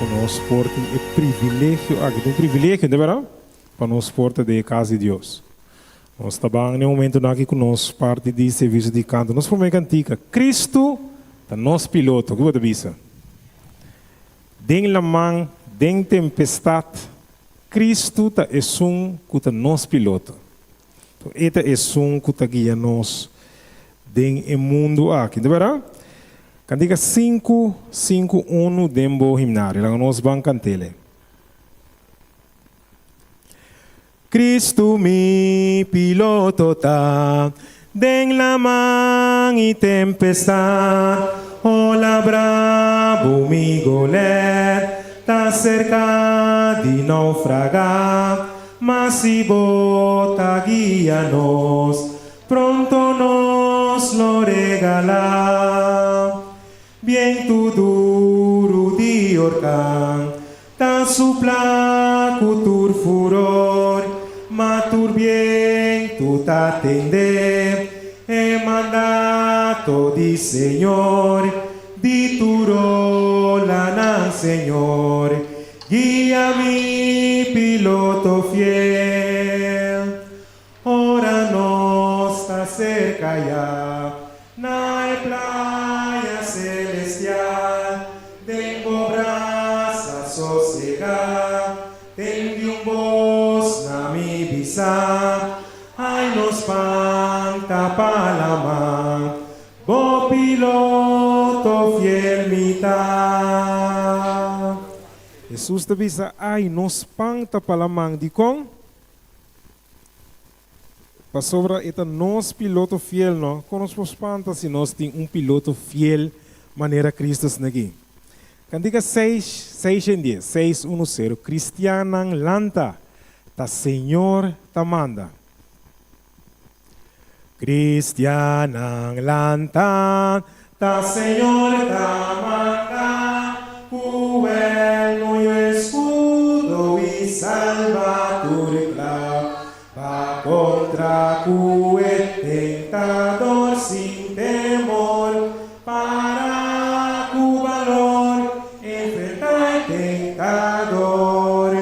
Ku nos por tin e privilegio aki, ta un privilegio, no ta berdad? Pa nos por ta den e kas di Dios. Nos ta ban den e momentonan aki ku nos parti di servisio di kanto. Nos promé kantika, Kristu ta nos piloto. Ki bo ta bisa? Den laman, den tempestat, Kristu ta esun ku ta nos piloto. E ta esun ku ta guia nos den e mundu aki. Ta berdad? Kantika sinku, sinku, unu den bo himnario. Laga nos ban kant'el. Kristu mi piloto ta den laman i tempestat, ola brabu mi golet ta serka di naufragá, ma si bo ta guia nos, pronto nos lo regalá. Bientu duru di orkan ta supla ku tur furor, ma tur bientu ta tende e mandato di Señor, di tur olanan Señor, guia mi piloto fiel. Ora nos ta serka ya na e playa celestial, den bo brasa sosega, tende un bos na mi bisa, Ai nos panta pa lama, bo piloto fiel mi ta. Hesus ta bisa, Ai nos panta pa laman, dikon? Pasobra e ta nos piloto fiel, no? Kon nos por spanta si nos tin un piloto fiel manera Cristo asina aki? Kantika seis, seis en dies, seis uno sero, Cristiannan lanta, ta Señor ta manda. Cristiannan lanta, ta Señor ta manda, Ku el no escudo i salba tur kla, Pa kontra ku e tentador sin temor, Para ku balor enfrenta e tentador.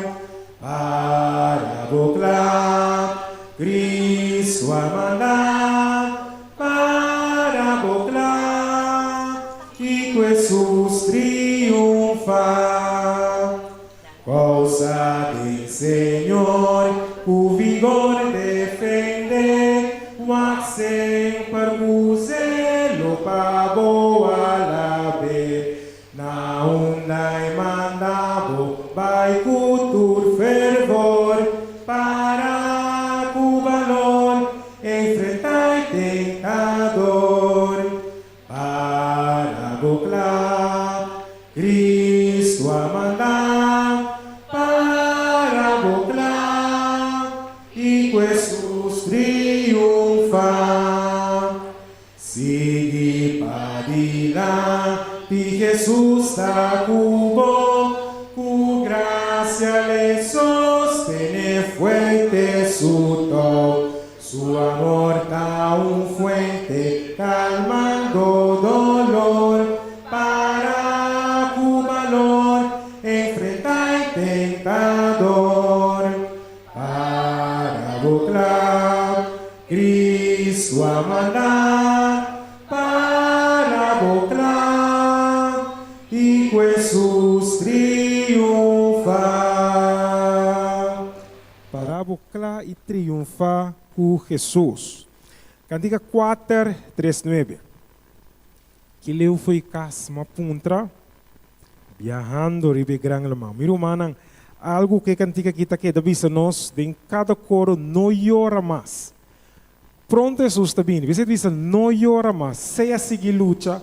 Para bo kla, Cristo a manda. Para bo kla i ku Hesus triunfa. Kousa den Señor ku vigor defende, wak semper ku zelo pa bo alab'é. Na unda e manda bo bai ku tur fervor, para ku balor enfrentá e tentador. Para bo kla, Cristo a manda, para bo kla i ku Hesus triunfá. Sigui padilanti, Hesus ta ku bo, ku grasia l'e sostene fuerte su tou. Su amor ta un fuente kalmando dolor, para ku balor enfrenta e tentador. Para bo kla, Cristo a manda, para bo kla, i ku Hesus triunfa. Para bo kla i triunfa ku Hesus. Kantika kuater, tres, nuebe. Ki leu fo'i kas m'a puntra, biahando riba e gran laman. Mi rumannan, algu ku e kantika aki ta keda bisa nos den kada koro, no yora mas. Pronto Hesus ta bini. Bisa e ta bisa, no yora mas. Sea sigui lucha,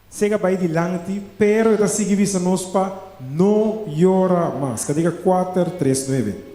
sea bai dilanti, pero e ta sigui bisa nos pa no yora mas. Kantika kuater, tres, nuebe.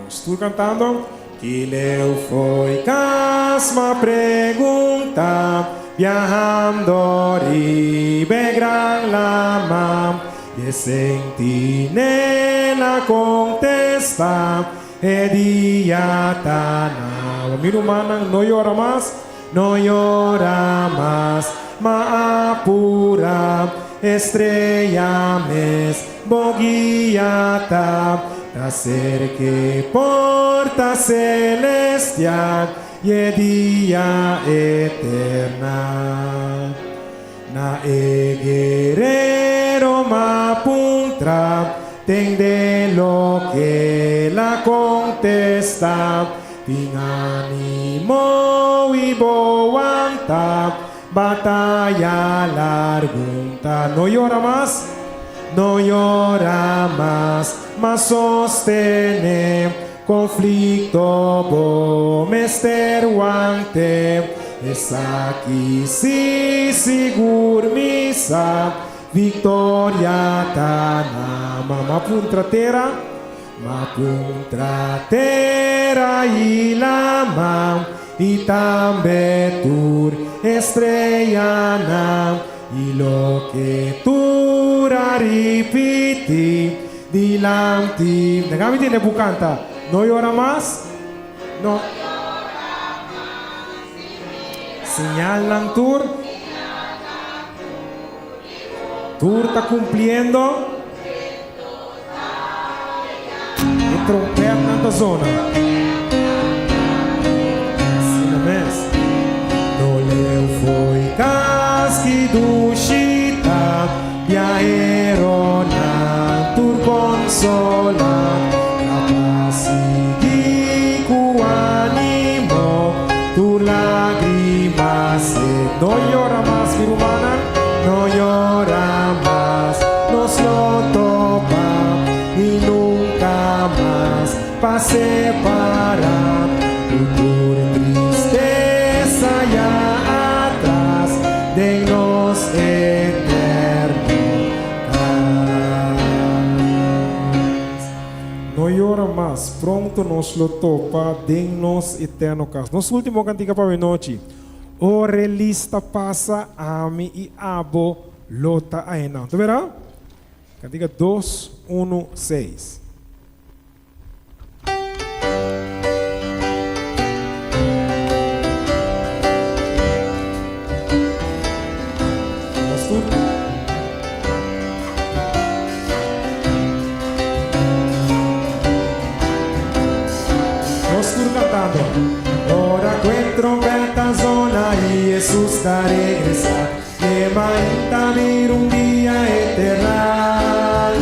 Nos tur cantando. Ki leu foi cas m'a pregunta, viahando riba e gran lama. E sentinela contesta. E dia ta na. Mi rumannan, no yora mas, no yora mas, ma apura, e strea mes bo guia ta, ta serke porta celestial y e dia eterna. Na e guerero m'a puntra, tende loke el a contesta, Tin animo y bo wanta, bataya largun ta. No yora mas, no yora mas, ma sostene Konflikto bo mester wante esaki si sigur mi sa Victoria ta na ma Ma puntra tera Ma puntra tera i lama I tambe tur estrellanan I loke tur a ripiti Dilanti. Nega mi tende bu canta. No yora mas. No. Señalnan tur. Tur ta cumpliendo. E trompetnan ta zona. Asina mes. No leu fo'i cas ki dushi ta. Biaheronan tur konsolá, ta pa sigui ku ánimo, tur lágrima se. No yora mas, mi rumannan, no yora mas, nos lo topa i nunka mas pa separá, ku tur tristesa ya atras den nos eterno kas. No yora mas, pronto nos lo topa den nos eterno kas. Nos ultimo kantika pa awenochi. Ora e lista pasa, ami i abo lo ta ahenan. Ta bera? Kantika dos, unu, seis. Nos tur cantando. Ora cu e trompeta zona y Jesus ta regresa, E mainta bira un dia eternal.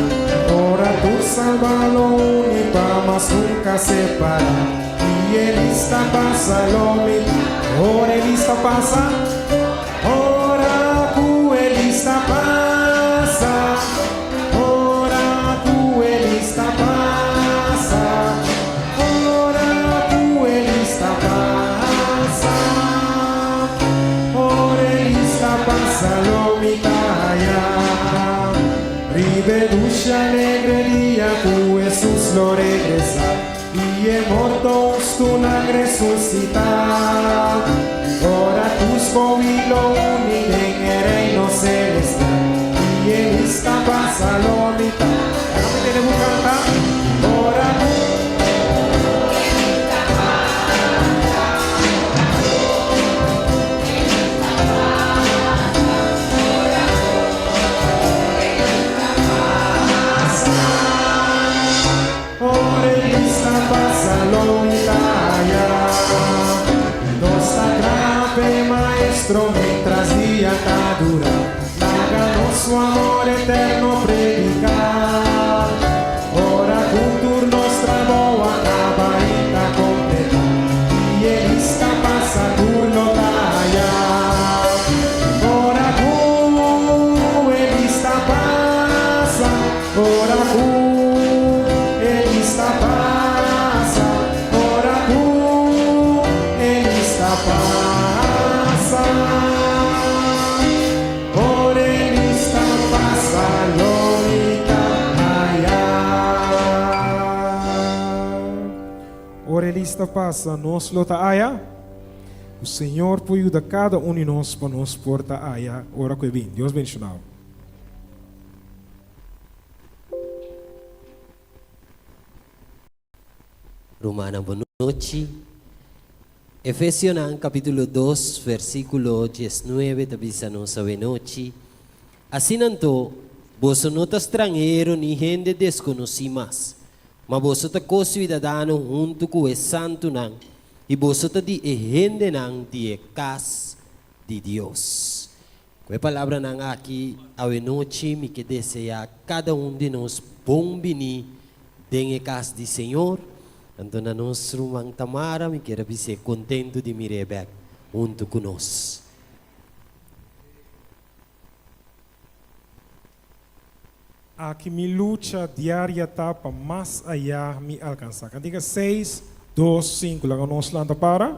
Ora tur salba lo uni pa mas nunca separa. I e lista pasa lo mi. Ora e lista pasa. Ora cu e lista pasa. Ora cu e lista pasa. Ora cu e lista pasa. Ora e lista pasa lo mi ta haya. Riba e dushi alegre dia cu Jesus lo regresa y e morto hustunan resucita. Ora cu scowi lo uni den e reino celestial y e lista pasa lo mi ta. Dame tene bu canta. Ora cu. Ora e lista pasa lo mi ta haya. Nos ta traha p'e maestro mientras dia ta dura. Laga nos su amor eterno predica. Ora cu tur nos trabou a caba y ta completa y e lista pasa tur lo ta haya. Ora cu e lista pasa, ora cu e lista pasa, ora cu e lista pasa. Ora e lista pasa lo mi ta haya. Ora e lista pasa nos lo ta aya. Ku Señor por yuda kada un di nos pa nos por ta aya ora ku e bin. Dios bendiciona bo. Rumannan bon nochi. Efesionan kapítulo dos versíkulo diesnuebe ta bisa nos awenochi, Asina anto, boso no ta stranhero ni hende deskonosí mas, ma boso ta ko-siudadano huntu ku e santunan i boso ta di e hendenan di e kas di Dios. Ku e palabranan aki awenochi mi ke deseá kada un di nos bon biní den e kas di Señor. Anto na nos ruman Tamara mi kier a bis'é kontentu di mir'é bèk huntu ku nos. Aki mi lucha diaria ta pa mas ayá mi alkansá. Kantika seis, dos, sinku. Laga nos lanta para.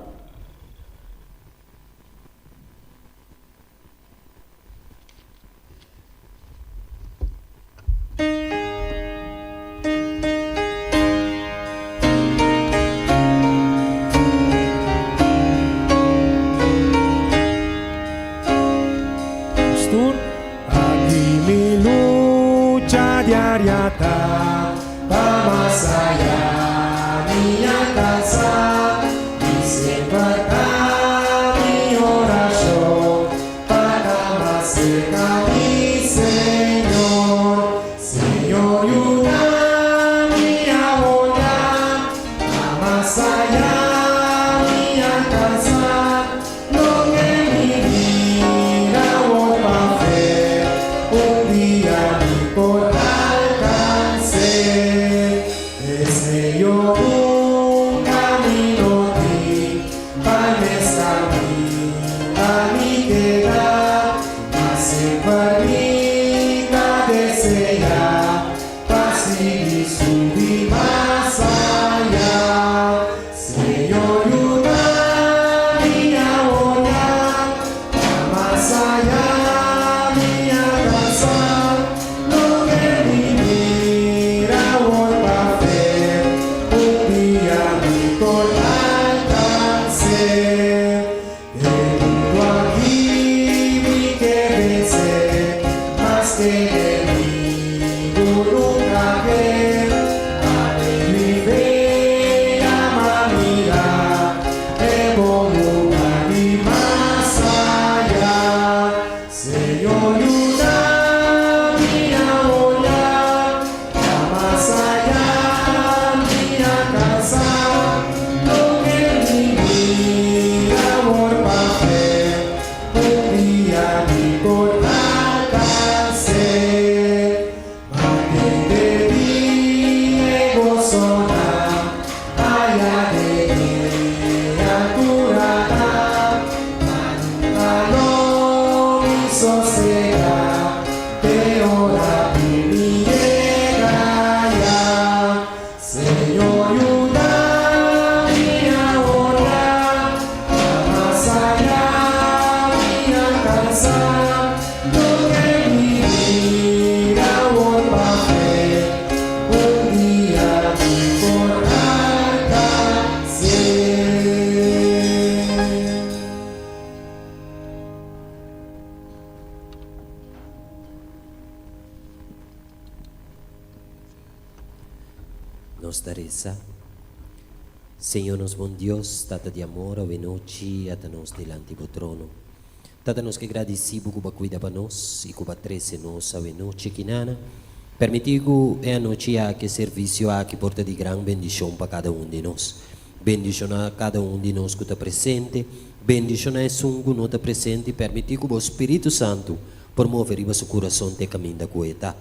Tur aki mi lucha diaria ta pa mas aya mi alcansa mi semper ta mi oracion pa ta mas cerca di Señor. Señor yuda mi awor pa mas aya mi alcansa. Loke mi mira awor pa fe, un dia mi por alcans'é. Deseo un camino tin pa mes caminda mi keda, ma semper mi ta desea pa sigui subi mas aya. Señor yuda mi awor pa mas aya mi alcansa loke mi mira awor pa fe un dia mi por alcans'é. E mundu aki mi ke vence maske enemigu nunca ke pa mi fe ama mira e bon lugar di mas aya. Señor yuda mi awor pa mas aya mi alcansa loke mi mira awor pa fe un dia mi por alcans'é. Mantende di e gosonan aya den e alturanan, ma nunca lo mi sosega te ora ku mi yega aya. Señor yuda mi awor pa mas aya mi alcansa loke mi mira awor pa fe un dia mi por alcans'é. Nos ta resa, Señor nos bon Dios, Tata di amor, awe nochi a ta nos dilanti bo trono. Tata nos ke gradisí bo ku bo a kuida pa nos i ku bo a trese nos awe nochi kinana. Permití ku e anochi aki, e servisio aki por ta di gran bendishon pa kada un di nos. Bendishoná kada un di nos ku ta presente, bendishoná esun ku no ta presente i permití ku bo Spiritu Santu por move riba su kurason te kaminda ku e ta.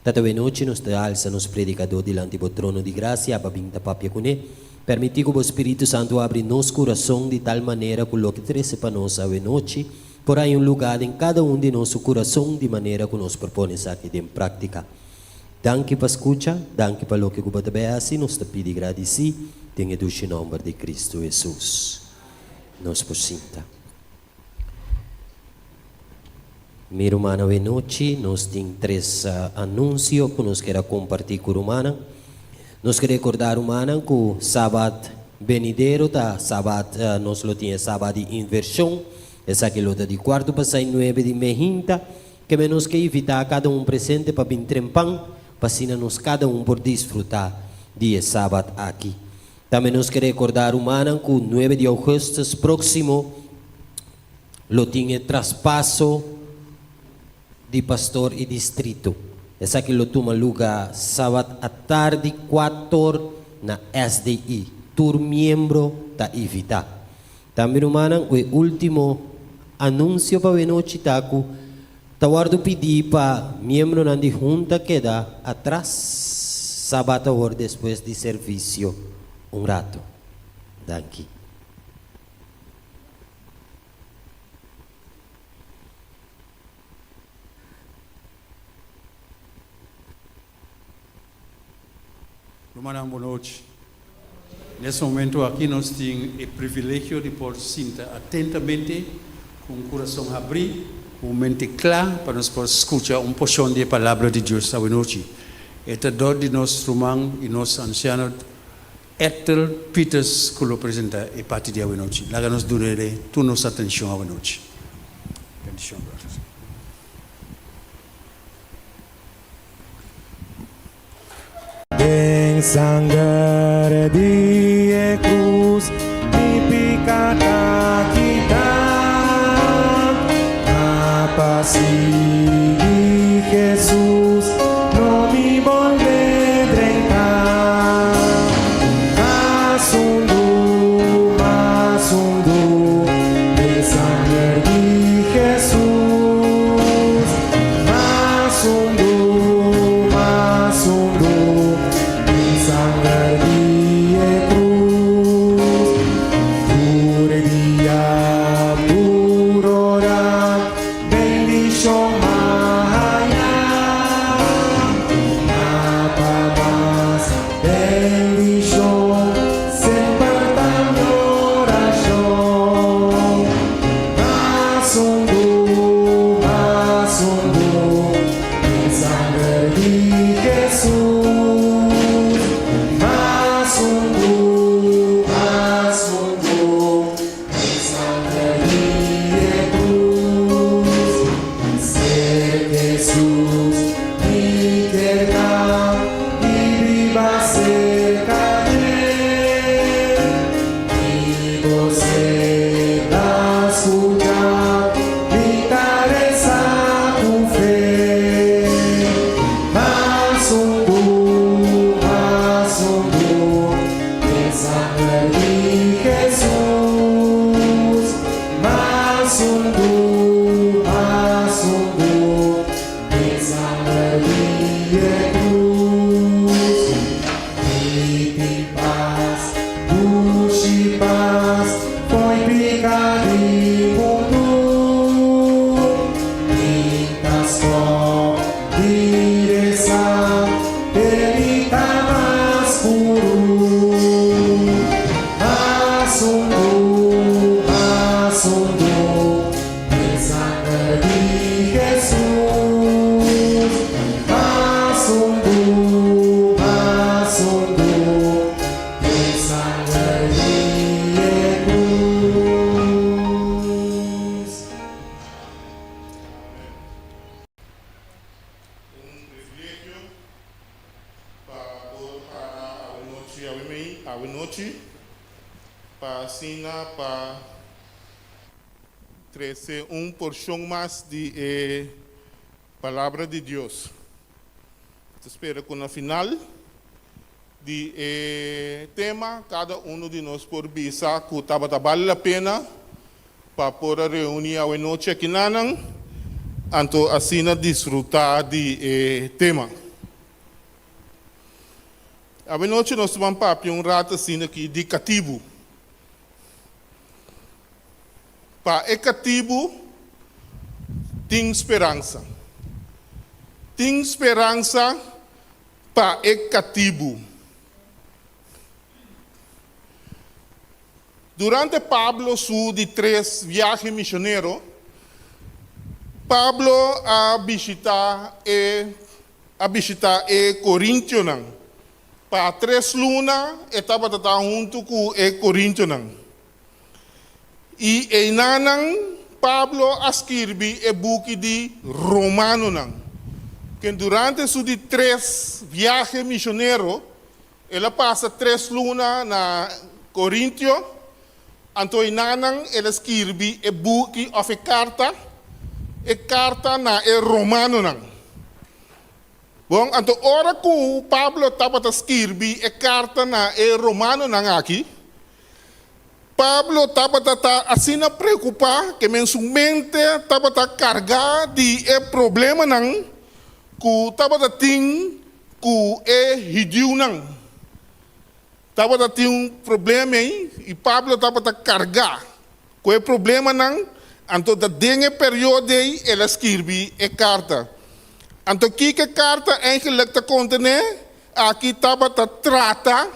Tata wenochi nos ta alsa nos predikadó dilanti bo trono di grasia pa bin ta papia kuné. Permití ku bo Spiritu Santu abri nos kurason di tal manera ku loke trese pa nos awenochi por haña un lugá den kada un di nos su kurason di manera ku nos por pone esaki den práktika. Danki pa skucha, danki pa loke ku bo ta bai hasi, nos ta pidi gradisí den e dushi nòmber di Kristu Hesus. Nos por sinta. Mi rumannan awenochi nos tin tres anunsio ku nos kier a kompartí ku rumannan. Nos ke rekordá rumannan ku sabat benidero ta sabat nos lo tin e sabat di invershon. Esaki lo ta di kuartu pasá i nuebe di mehinta. Ke men nos ke invitá kada un presente pa bin trempan pa asina nos kada un por disfrutá di e sabat aki. Tambe nos ke rekordá rumannan ku nuebe di ougùstùs próksimo lo tin e traspaso di pastor i distrito. Esaki lo tuma luga sabat atardi kuator na SDI. Tur miembro ta invitá. Tambe rumannan ku e último anunsio pa wenochi ta ku ta wòrdu pidí pa miembronan di hunta keda atras sabat awor despues di servisio un ratu. Danki. Rumannan bon nochi. Nes momento aki nos tin e privilegio di por sinta atentamente ku un kurason habrí, ku un mente kla pa nos por skucha un porshon di e Palabra di Dios awenochi. E ta dor di nos ruman i nos ansiano Ethel Pieters ku lo presenta e parti di awenochi. Laga nos dun'e tur nos atenshon awenochi. Bendishon, brothers. Den sanger di e cruz mi pica ta kita. Ma pa sigui Jesus no mi bolbe drenta. Mas hundu, mas hundu den sanger di Jesus. Mas hundu, mas hundu den sanger di e cruz. Tur e dia, tur ora, bendicion m'a haña. Ma pa mas bendicion semper ta mi oracion. Mas hundu, mas hundu, den sanger di Jesus. Mas hundu, mas hundu, den sanger di e cruz. Ser Jesus mi kier ta i biba cerca dje. Mi bosé ta scucha, mi ta reza cu fe. Mas hundu, mas hundu, den sanger di Jesus. Mas hundu, mas hundu, den sanger di e cruz. Mi tin pas, dushi pas, fo'i pica di mundu. Mi ta stop di resa, te mi ta mas puru. Mas hundu, mas hundu, den sanger di Jesus. Mas hundu, mas hundu, den sanger di e cruz. Un privilegio pa por para awenochi awe mei awenochi pa asina pa trese un porshon mas di e Palabra di Dios. Ta spera ku na final di e tema kada unu di nos por bisa ku tabata bale la pena pa por a reuní awe nochi akinanan, anto asina disfrutá di e tema. Awe nochi nos ta ban papia un rat asina aki di katibu. Pa e katibu tin speransa. Tin speransa pa e katibu. Durante Pablo su di tres viahe misionero, Pablo a bishita e a bishita e korintionan. Pa tres luna e tabata ta huntu ku e korintionan. I einanan Pablo a skirbi e buki di Romanonan, ken durante su di tres viahe misionero. El a pasa tres luna na Korintio, anto einanan el a skirbi e buki òf e karta, e karta na e romanonan. Bon, anto ora ku Pablo tabata skirbi e karta na e romanonan aki, Pablo tabata ta asina preokupá ke men su mente tabata kargá di e problemanan ku tabata tin ku e hudiunan. Tabata tin un problema ei i Pablo tabata kargá ku e problemanan, anto ta den e periodo ei el a skirbi e karta. Anto kiko e karta eigenlik ta kontené? Aki tabata trata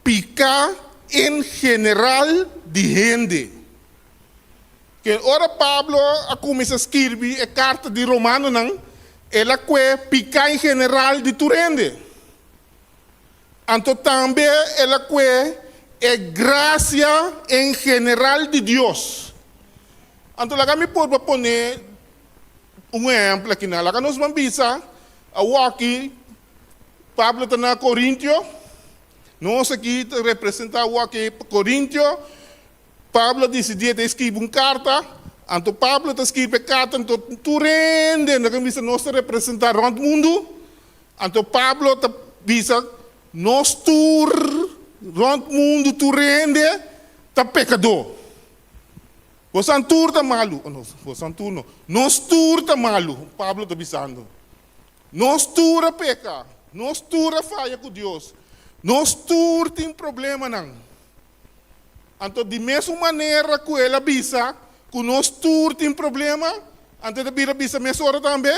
Piká en general di hende. Ke ora Pablo a kuminsá skirbi e karta di Romanonan, el a kue piká en general di tur hende. Anto tambe el a kue e grasia en general di Dios. Anto laga mi purba pone un ehèmpel akinan. Laga nos ban bisa awoki Pablo ta na Korintio. Nos aki ta representá awor-aki Korintio. Pablo a disidí e ta skibi un karta. Anto Pablo ta skibi e karta, anto tur hende na bisa nos ta representá rònt mundu. Anto Pablo ta bisa nos tur rònt mundu, tur hende ta pekadó. Bosan tur ta malu. Bosan tur no. Nos tur ta malu, Pablo ta bisando. Nos tur a peka, nos tur a faya ku Dios, nos tur tin problemanan. Anto di mesun manera ku el a bisa ku nos tur tin problema, anto e ta bira bisa mesora tambe,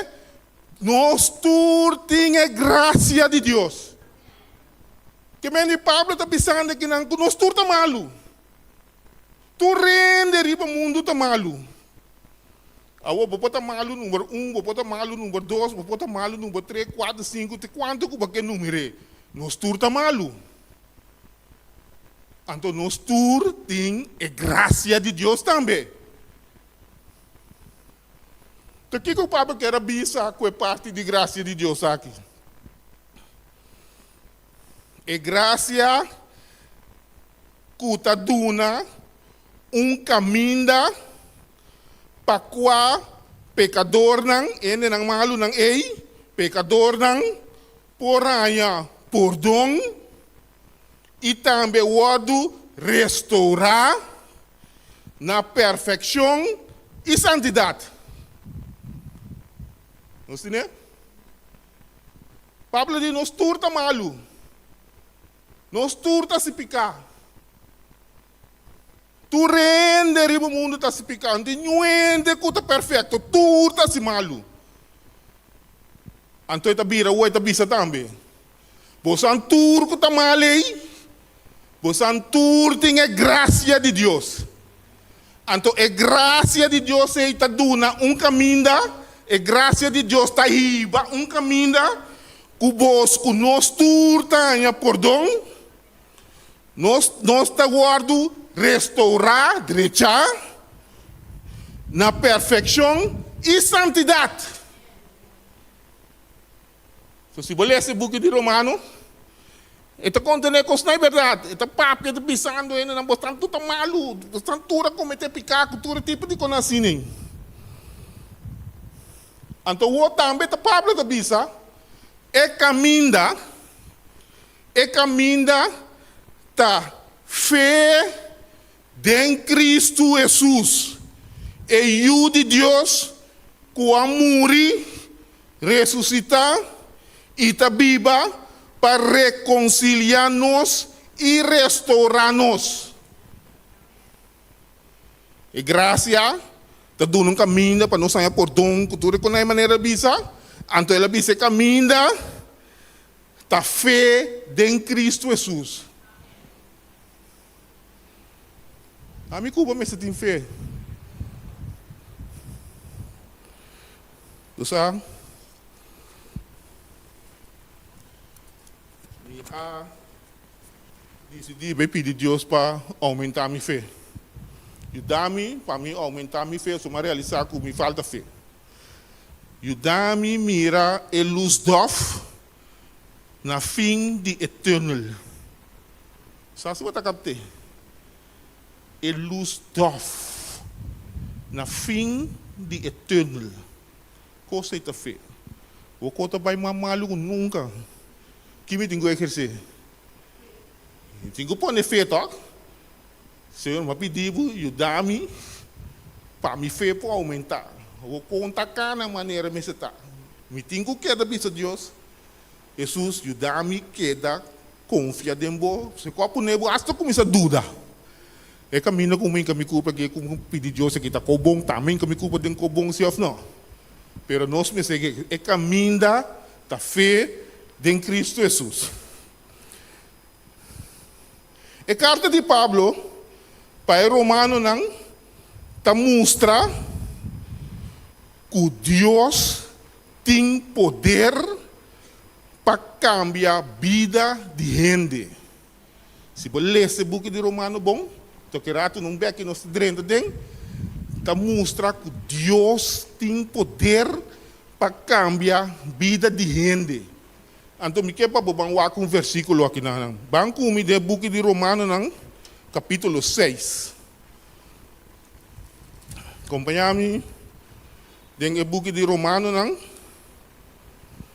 nos tur tin e grasia di Dios. Ke men di Pablo ta bisando akinan ku nos tur ta malu. Tur hende riba mundu ta malu. Awor, bo por ta malu number un, bo por ta malu number dos, bo por ta malu number tres, kuater, sinku, te kuantu ku bo ke numer'é. Nos tur ta malu. Anto nos tur tin e grasia di Dios tambe. Ta kiko Pablo kier a bisa ku e parti di grasia di Dios aki? E grasia ku ta duna un kaminda pa kua pekadornan, hendenan malunan ei, pekadornan, por haña pordon i tambe wòrdu restourá na perfekshon i santidat. Nos tine? Pablo di, Nos tur ta malu. Nos tur ta hasi piká. Tur hende riba mundu ta hasi piká. No tin niun hende ku ta perfekto. Tur ta hasi malu. Anto e ta bira ua e ta bisa tambe, Bosan tur ku ta mal ei, bosan tur tin e grasia di Dios. Anto e grasia di Dios ei ta duna un kaminda, e grasia di Dios ta hiba un kaminda ku bos ku nos tur ta haña pordon. Nos nos ta wòrdu restourá, drechá, na perfekshon i santidat. So si bo lesa e buki di Romano, e ta kontené kosnan e bèrdat. E ta papia, e ta bisando hendenan, Bosnan tur ta malu, bosnan tur a kometé piká ku tur e tipo di kosnan asina. Anto awor tambe ta Pablo ta bisa, E kaminda. E kaminda ta fe den Kristu Hesus, e Yu di Dios ku a muri, resusitá i ta biba pa rekonsiliá nos i restourá nos. E grasia ta duna un kaminda pa nos haña pordon ku tur e konai manera bisa, anto el a bisa e kaminda Ta fe den Cristo Hesus. Ami cu bo mester tin fe. Bo sa, mi a dicidi bay pidi Dios pa aumenta mi fe. Yuda mi pa mi aumenta mi fe, so mi a realisa cu mi falta fe. Yuda mi mira e lus dòf na fin di e tùnel. Sa si bo ta kapt'é? E lus dòf na fin di e tùnel. Kos ei ta fe. Bo ko ta bai mas malu ku nunka. Ki mi tin ku ehersé? Mi tin ku pone fe tòg? Señor, mi a pidi bo yuda mi pa mi fe por oumentá. Bo kon ta kana manera mester ta. Mi tin ku keda bisa Dios, Hesus, yuda mi keda konfia den bo. Si ku a pone bo asta kuminsá duda. E kaminda ku mi hinka mi kurpa aki, ku mi pidi Dios aki ta ko bon, ta mi hinka mi kurpa den ko bon si òf no? Pero nos mester ke e kaminda ta fe den Kristu Hesus. E karta di Pablo pa e romanonan ta mustra ku Dios tin poder pa kambia bida di hende. Si bo lesa e buki di Romano bon, toke ratu nun bek i nos ta drenta den, ta mustra ku Dios tin poder pa kambia bida di hende. Anto mi ke pa bo ban wak un versíkulo akinan. Ban ku mi den e buki di Romanonan, kapítulo seis. Kompañá mi den e buki di Romanonan,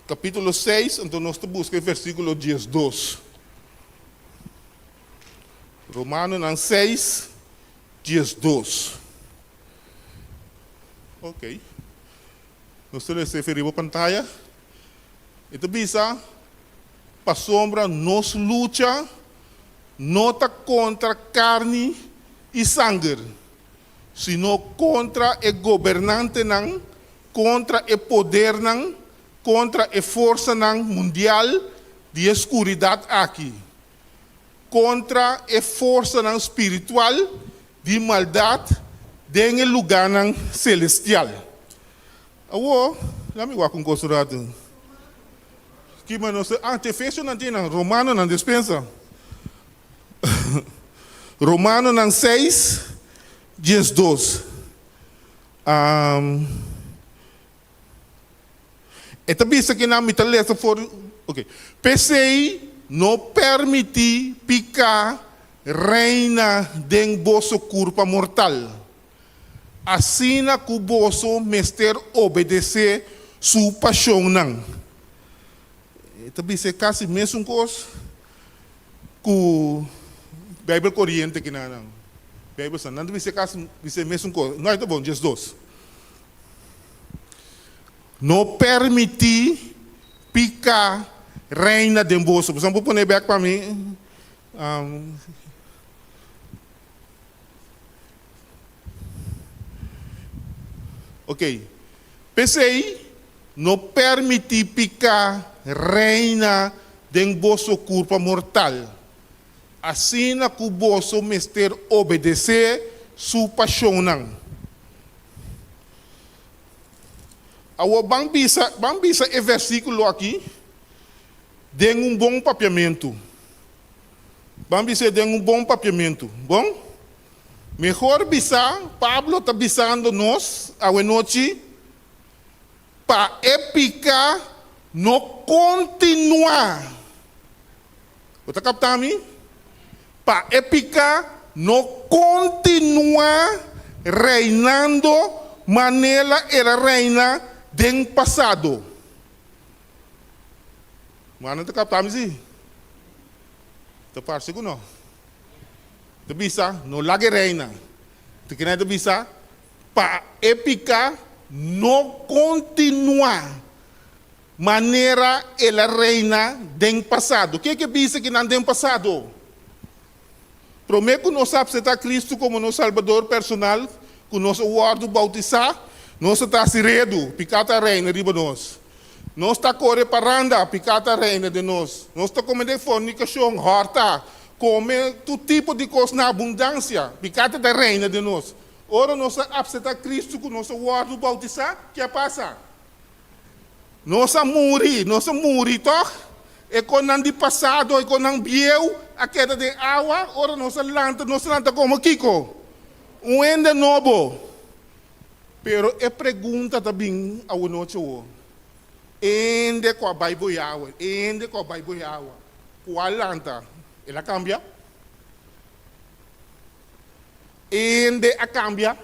kapítulo seis, anto nos ta buska e versíkulo 12. Romanonan 6, 12. Ok. Nos ta lesa efe riba pantaya. E ta bisa, Pasobra nos lucha no ta kontra karni i sanger, sino kontra e gobernantenan, kontra e podernan, kontra e forsanan mundial di e skuridat aki, kontra e forsanan spiritual di maldat den e lugánan selestial. Awor, laat mi wak un kos un ratu. Ki ma nos ta, ah, te Efesionan tin nan, Romanonan, despensa. Romanonan seis, 12. Um, E ta bisa kinan mi ta lesa for ok. P'esei no permití piká reina den boso kurpa mortal, asina ku boso mester obedesé su pashonnan. E ta bisa e kasi mesun kos ku Beibel Koriente kinan. Beibel San. Nan ta bisa e kasi bisa e mesun kos. No, e ta bon, 12. No permití piká reina den boso. Boso por pone bèk pa mi? Ok. P'esei, no permití piká reina den boso kurpa mortal, asina ku boso mester obedesé su pashonnan. Awor ban bisa, ban bisa e versíkulo aki den un bon papiamentu. Ban bis'é den un bon papiamentu. Bon? Mehor bisá, Pablo ta bisando nos awenochi pa e piká no kontinuá. Bo ta kapta mi? Pa e piká no kontinuá reinando manera el a reina den pasado. Mano ta kapta mi si? Ta parse ku no. Ta bisa, no laga e reina. Ta kina ta bisa, pa e piká no kontinuá. Manera el a reina den pasado. Ke ke bisa ki nan den pasado? Promé ku nos apseptá Kristu komo nos Salbador personal, ku nos a wòrdu boutisá, nos a ta hasi redu, piká ta reina riba nos. Nos ta kore paranda, piká ta reina den nos. Nos ta kometé fornikashon, hòrta, kome tur tipo di kos na abundansia, piká ta ta reina den nos. Ora nos a apseptá Kristu ku nos a wòrdu boutisá, ke a pasa? Nos a muri, nos a muri tòg? E konan di pasado, e konan bieu a keda den awa, ora nos a lanta, nos a lanta komo kiko? Un hende nobo. Pero e pregunta ta bin awanochi awor, E hende ku a bai bo e awa, e hende ku a bai bo e awa, ku a lanta, el a kambia? Hende a kambia.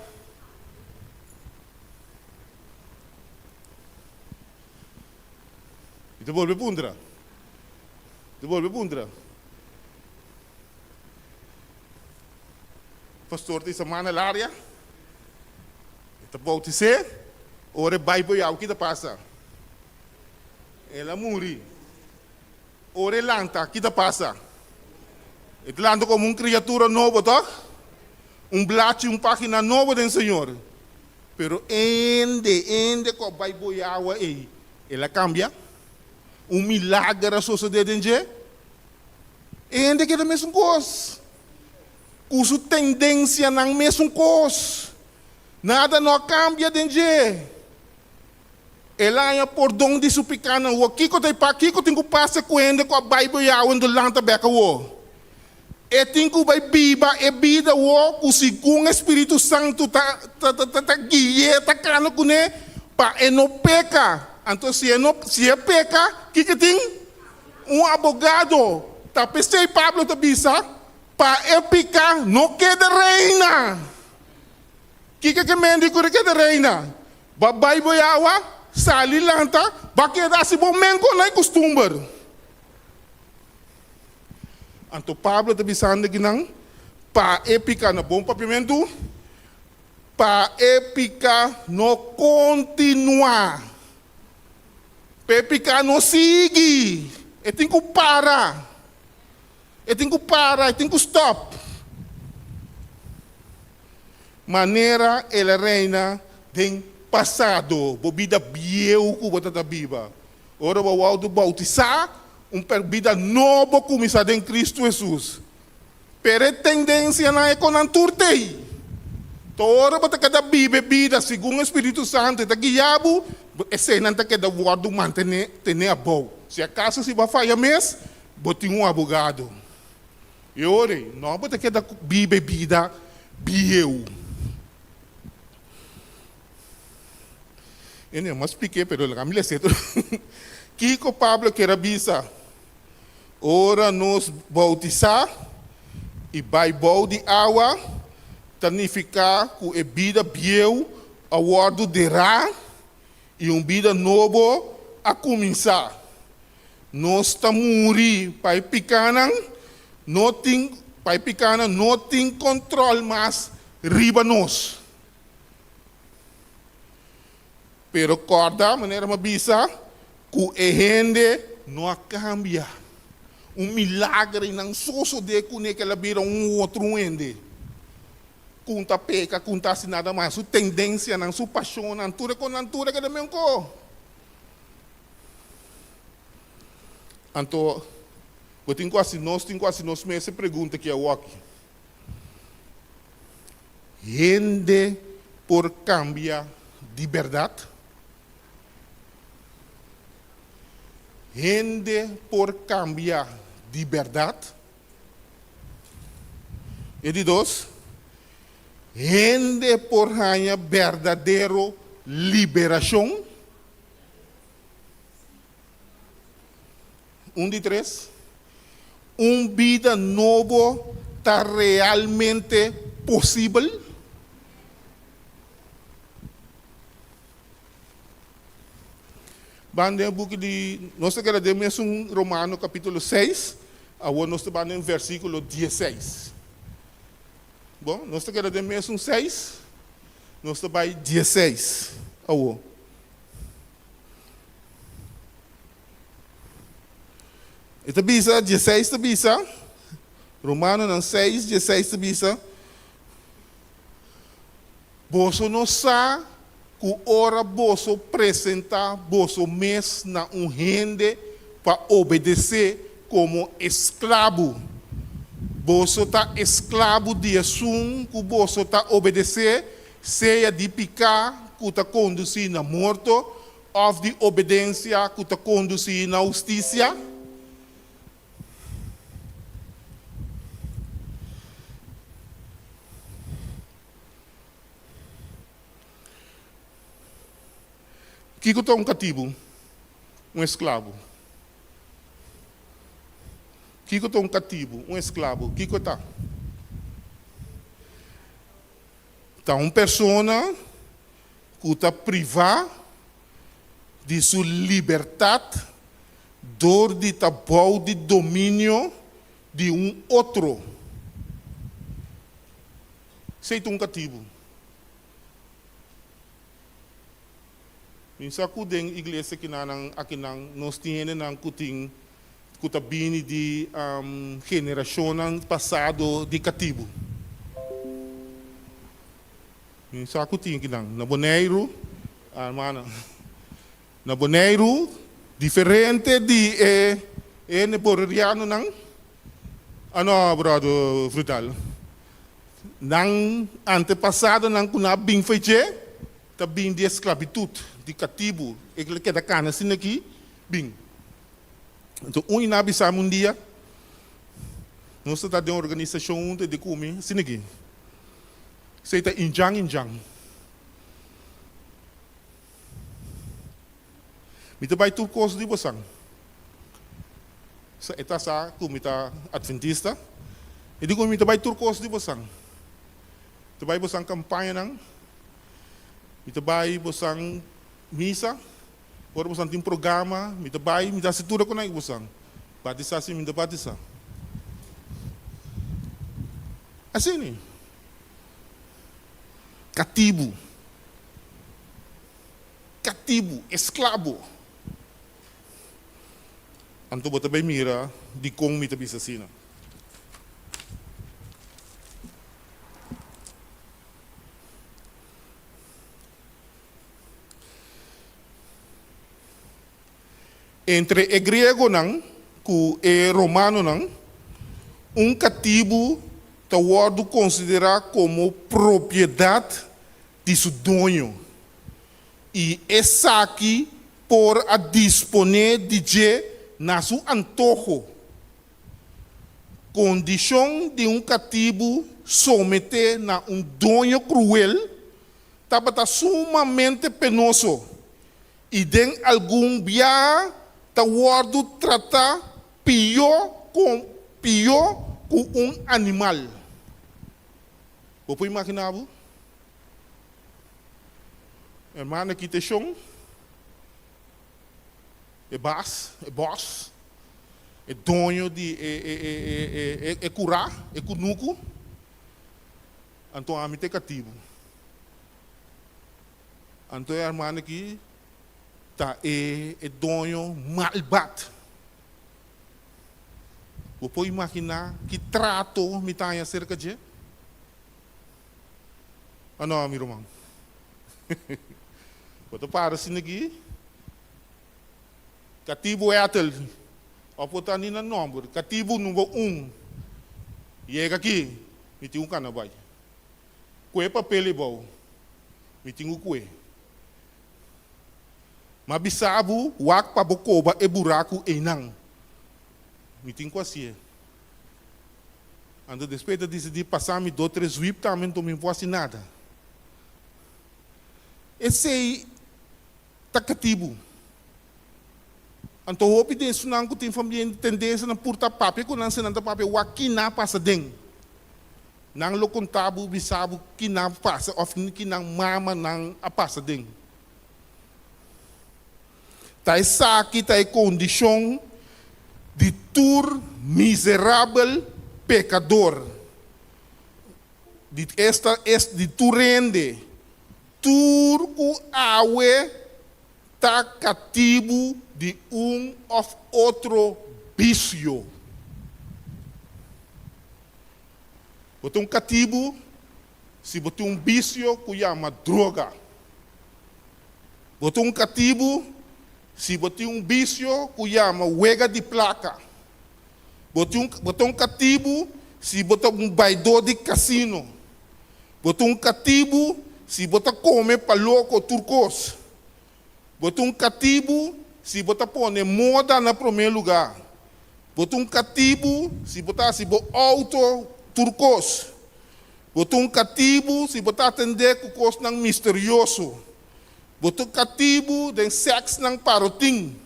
Mi ta bolbe puntra. Mi ta bolbe puntra. Pastor ta isa man al área. E ta bautis'é. Ora e bai bo yau, ki ta pasa? El a muri. Ora e lanta, ki ta pasa? E ta lanta komo un kriatura nobo, tòg? Un blachi, un página nobo den Señor. Pero hende, hende ku a bai boi awa ei, el a kambia? Un milager a sosodé den dje? Hende keda mesun kos, ku su tendensianan mesun kos. Nada no a kambia den dje. El a haña pordon di su pikánan. Awor, kiko ta e pa? Kiko tin ku pasa ku hende ku a bai bo Yahweh ndo lanta bèk awor? E tin ku bai biba e bida awor ku segun e Spiritu Santu ta ta gui'é, ta kana kuné pa e no peka. Anto si e no si e peka, kiko tin? Un abogado. Ta p'esei Pablo ta bisa, Pa e piká no keda reina. Kiko ke men di ku keda reina? Bo a bai bo yawa, sali lanta, bo a keda hasi bo men kon nan e kustumber. Anto Pablo ta bisando kinan, Pa e piká na bon papiamentu, pa e piká no kontinuá. Pa e piká no sigui. E tin ku para. E tin ku para, e tin ku stòp. Manera el a reina den pasado, bo bida bieu ku bo ta ta biba. Ora bo a wòrdu boutisá, un bida nobo kuminsá den Kristu Hesus. Pero e tendensianan e konan tur t'ei. Ta ora bo ta keda biba e bida segun e Spiritu Santu e ta guia bo, eseinan ta keda wòrdu mantené tené abou. Si akaso si bo a faya mes, bo tin un abogado. E ora ei, no bo ta keda biba e bida bieu. E no a splik'é, pero laga mi les'é tur. Kiko Pablo kier a bisa? Ora nos boutisá i bai bou di awa, ta nifiká ku e bida bieu a wòrdu derá i un bida nobo a kuminsá. Nos ta muri pa e pikánan, no tin pa e pikánan no tin kòntròl mas riba nos. Pero kòrda, manera mi a bisa, ku e hende no a kambia. Un milager i nan sosodé kuné ku el a bira un otro hende. Ku ta peka, ku ta hasi nada mas. Su tendensianan, su pashonnan, tur e kosnan tur a keda menkó. Anto, bo tin ku hasi nos tin ku hasi nos mes e pregunta aki awoki. Hende por kambia di bèrdat? Hende por kambia di bèrdat? E di dos, hende por haña berdadero liberashon? Un di tres, un bida nobo ta realmente posibel? Ban den e buki di, nos ta keda den mesun Romano kapítulo seis, awor nos ta ban den versíkulo dieseis. Bon, nos ta keda den mesun seis, nos ta bai dieseis awor. E ta bisa, dieseis ta bisa, Romanonan seis, dieseis ta bisa, Boso no sa ku ora boso presentá boso mes na un hende pa obedesé komo esklabu, boso ta esklabu di esun ku boso ta obedesé, sea di piká ku ta kondusí na morto òf di obedensia ku ta kondusí na hustisia? Kiko ta un katibu? Un esklabu. Kiko ta un katibu? Un esklabu. Kiko ta? Ta un persona ku ta privá di su libertat dor di ta bou di dominio di un otro. Esei ta un katibu. Mi sa ku den iglesia kinanan akinan nos tin hendenan ku tin ku ta bini di generashonnan pasado di katibu. Mi sa ku tin kinan na Boneiru, hermana, na Boneiru diferente di e hende borerianonan, ah no bròder Frutal, nan antepasadonan ku nan a bin for dje ta bin di esklabitut, di katibu, e keda kana asina aki bin. Anto un i nan a bisa mi un dia, nos ta ta den organisashon huntu e di ku mi asina aki, esei ta injan injan. Mi ta bai tur kos di bosan. E ta sa ku mi ta atventista. E di ku mi, mi ta bai tur kos di bosan. Mi ta bai bosan kampañanan, mi ta bai bosan misa. Ora bosan tin programa, mi ta bai, mi ta hasi tur e konai ku bosan. Batisá si mi ta batisá. Asina. Katibu. Katibu, esklabo. Anto bo ta bai mira dikon mi ta bisa asina. Entre e griegonan ku e romanonan, un katibu ta wòrdu konsiderá komo propiedat di su doño, i esaki por a disponé di dje na su antoho. Kondishon di un katibu someté na un doño kruel tabata sumamente penoso i den algun biaha ta wòrdu tratá pió ku pió ku un animal. Bo por imaginá bo? Hermano aki ta e shon, e bas, e bòs, e doño di e e e e kurá, e kunuku. Anto ami ta e katibu. Anto e hermano aki ta e e doño malbad. Bo por imaginá ki trato mi ta haña serka dje? A no, mi ruman. Bo ta para asina aki, katibu Ethel, òf bo ta ni na nòmber, katibu number un, yega aki, mi tin un kana bai. Kue papel ei bou, mi tin ku kue. M'a bisa bo wak pa bo koba e buraku einan. Mi tin ku hasié. Anto despues e ta disidí pasa mi do tres wip tambe anto mi no por hasi nada. Esei ta katibu. Anto hopi den esunnan ku tin famia tendensia nan pur ta papia ku nan si nan ta papia wak kina pasa den. Nan lo konta bo bisa bo kina pasa òf ki nan mama nan a pasa den. Ta esaki ta e kondishon di tur miserabel pekador, di esta es di tur hende, tur ku awe ta katibu di un òf otro bisio. Bo ta un katibu si bo tin un bisio ku yama droga. Bo ta un katibu si bo tin un bisio ku yama wega di plaka. Bo tin un, bo ta un katibu si bo ta un baidó di kasino. Bo ta un katibu si bo ta kome pa loko tur kos. Bo ta un katibu si bo ta pone moda na promé lugá. Bo ta un katibu si bo ta hasi bo outo tur kos. Bo ta un katibu si bo ta atendé ku kosnan misterioso. Bo ta un katibu den sèksnan parotin.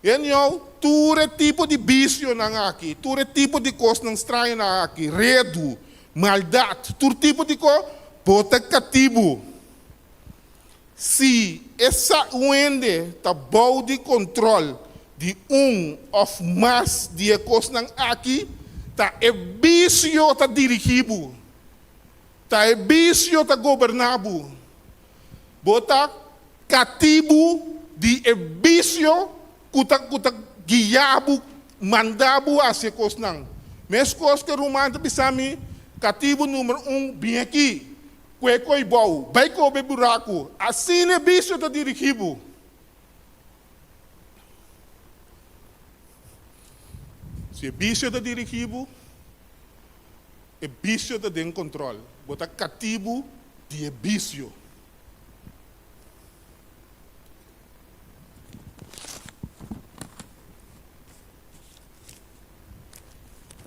Anyhow, tur e tipo di bisionan aki, tur e tipo di kosnan strañonan aki, redu, maldat, tur tipo di kos. Bo ta katibu. Si e sa un hende ta bou di kontròl di un òf mas di e kosnan aki, ta e bisio ta dirigí bo, ta e bisio ta goberná bo. Bo ta katibu di e bisio ku ta ku ta guia bo, manda bo hasi e kosnan. Meskos ku e ruman ta bisa mi, Katibu number un, bin aki. Kue koi bou, bai kobe buraku, asina e bisio ta dirigí bo. Si e bisio ta dirigí bo, e bisio ta den kontrol. Bo ta katibu di e bisio.